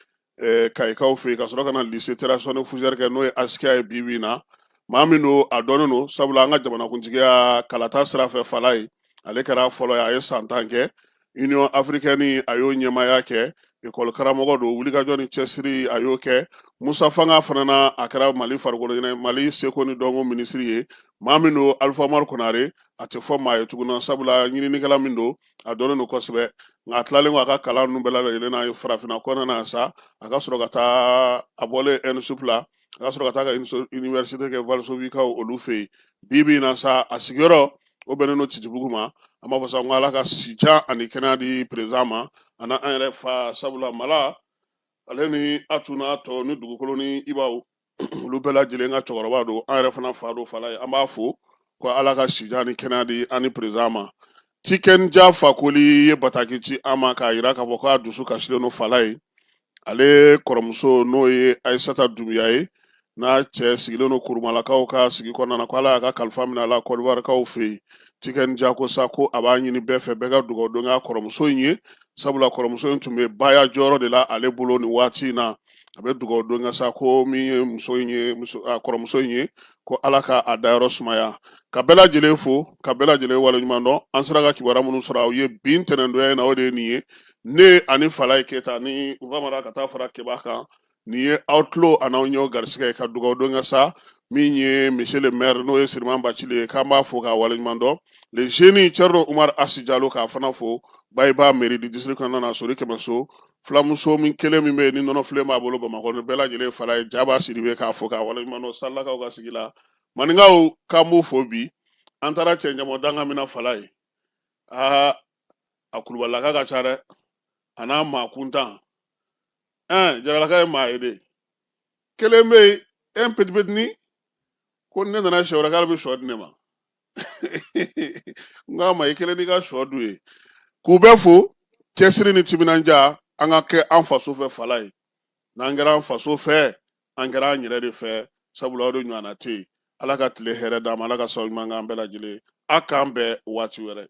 Kayikaw fɛ yen, ka sɔrɔ ka na lycée Terrasson Fougère kɛ, n'o ye Askia ye bi bi in na. Maa min don, a dɔnnen don, sabula an ka jamanakuntigiya kalata sira fɛ, fala ye ale kɛra fɔlɔ ye, a ye san 10 kɛ. Union africaine, a y'o ɲɛmaaya kɛ. Ekɔli karamɔgɔ don, wulikajɔ ni cɛsiri a y'o kɛ. Musa Fanga fana na, a kɛra Mali farikolo ɲɛnajɛ, Mali seko ni dɔnko minisiri ye. Maa min don, Alpha Umaru Konare, a tɛ fɔ maa ye tuguni, sabula ɲininikɛla min don, a dɔnnen don kosɛbɛ. Nka a tilalen kɔ a ka kalan ninnu bɛɛ lajɛlen na farafinna kɔnɔna na sa, a ka sɔrɔ ka taa, a bɔlen ENSUP la, a ka sɔrɔ ka taa ka université kɛ Varsovie-kaw olu fɛ yen. Bi bi in na sa, a sigiyɔrɔ o bɛnnen don Titibugu ma. An b'a fɔ sa ko Ala ka si jan ani kɛnɛya di président ma, ani an yɛrɛ fa, sabula Mala ale ni Atu n'a tɔ ni Dugukolo ni Ibaw, olu bɛɛ lajɛlen ka cɛkɔrɔba don, an yɛrɛ fana fa don. Fala ye, an b'a fo ko Ala ka si jan ni kɛnɛya di an ni président ma. Tikenja Fakoli ye bataki ci an ma k'a yira k'a fɔ k'a dusu kasilen don. Fala ye, ale kɔrɔmuso, n'o ye Ayisata Dunbiya ye, n'a cɛ sigilen don Kurumalakaw ka sigi kɔnɔna na, ko Ala y'a ka kalifa minɛ a la Kɔdiwarikaw fɛ yen. Tikenja ko sa ko a b'a ɲini bɛɛ fɛ, bɛɛ ka dugawu don k'a kɔrɔmuso in ye, sabula kɔrɔmuso in tun bɛ baya jɔyɔrɔ de la ale bolo nin waati in na. A bɛ dugawu don kɛ sa ko min ye muso in ye, muso a kɔrɔmuso in ye, ko Ala ka a dayɔrɔ sumaya. Ka bɛɛ lajɛlen fo, ka bɛɛ lajɛlen waleɲuman dɔn. An sera ka kibaruya minnu sɔrɔ aw ye bi ntɛnɛndonya in na, o de ye nin ye. Ne ani Falaye Keyita ni Famara ka taa fara Keba kan, nin ye aw tulo an'aw ɲɛw garisigɛ ye. Ka dugawu don kɛ sa min ye monsieur le maire, n'o ye Siriman Bacili ye, k'an b'a fo k'a waleɲuman dɔn. Le génie Cɛrino Umar Asi Jalo, k'a fana fo Bayiba mairie du district kɔnɔna na, Sori Kɛmɛso fulamuso min kelen min bɛ yen ni nɔnɔfilen b'a bolo Bamakɔ, ni bɛɛ lajɛlen fala ye Jaba Sidibe, k'a fo k'a waleɲuman dɔn Salakaw ka sigi la. Maninkaw, k'an b'u fo. Bi an taara cɛncɛnbɔ danga min na, fala ye, aa, a kulubalilaka ka ca dɛ, a n'a maa kuntan. Ɛn, Jaralaka ye maa ye de. Kelen bɛ yen, un petit petitni, ko ne nana siɲɛ wɛrɛ k'ale bɛ sɔ di ne ma. N k'a ma i kelen n'i ka sɔ dun ye. K'u bɛɛ fo cɛsiri ni timinandiya. An ka kɛ an faso fɛ, fala ye. N'an kɛra an faso fɛ, an kɛra an yɛrɛ de fɛ, sabula o de ɲɔgɔnna tɛ yen. Ala ka tile hɛrɛ d'an ma, Ala ka sababu ɲuman k'an bɛɛ lajɛlen. A k'an bɛn waati wɛrɛ.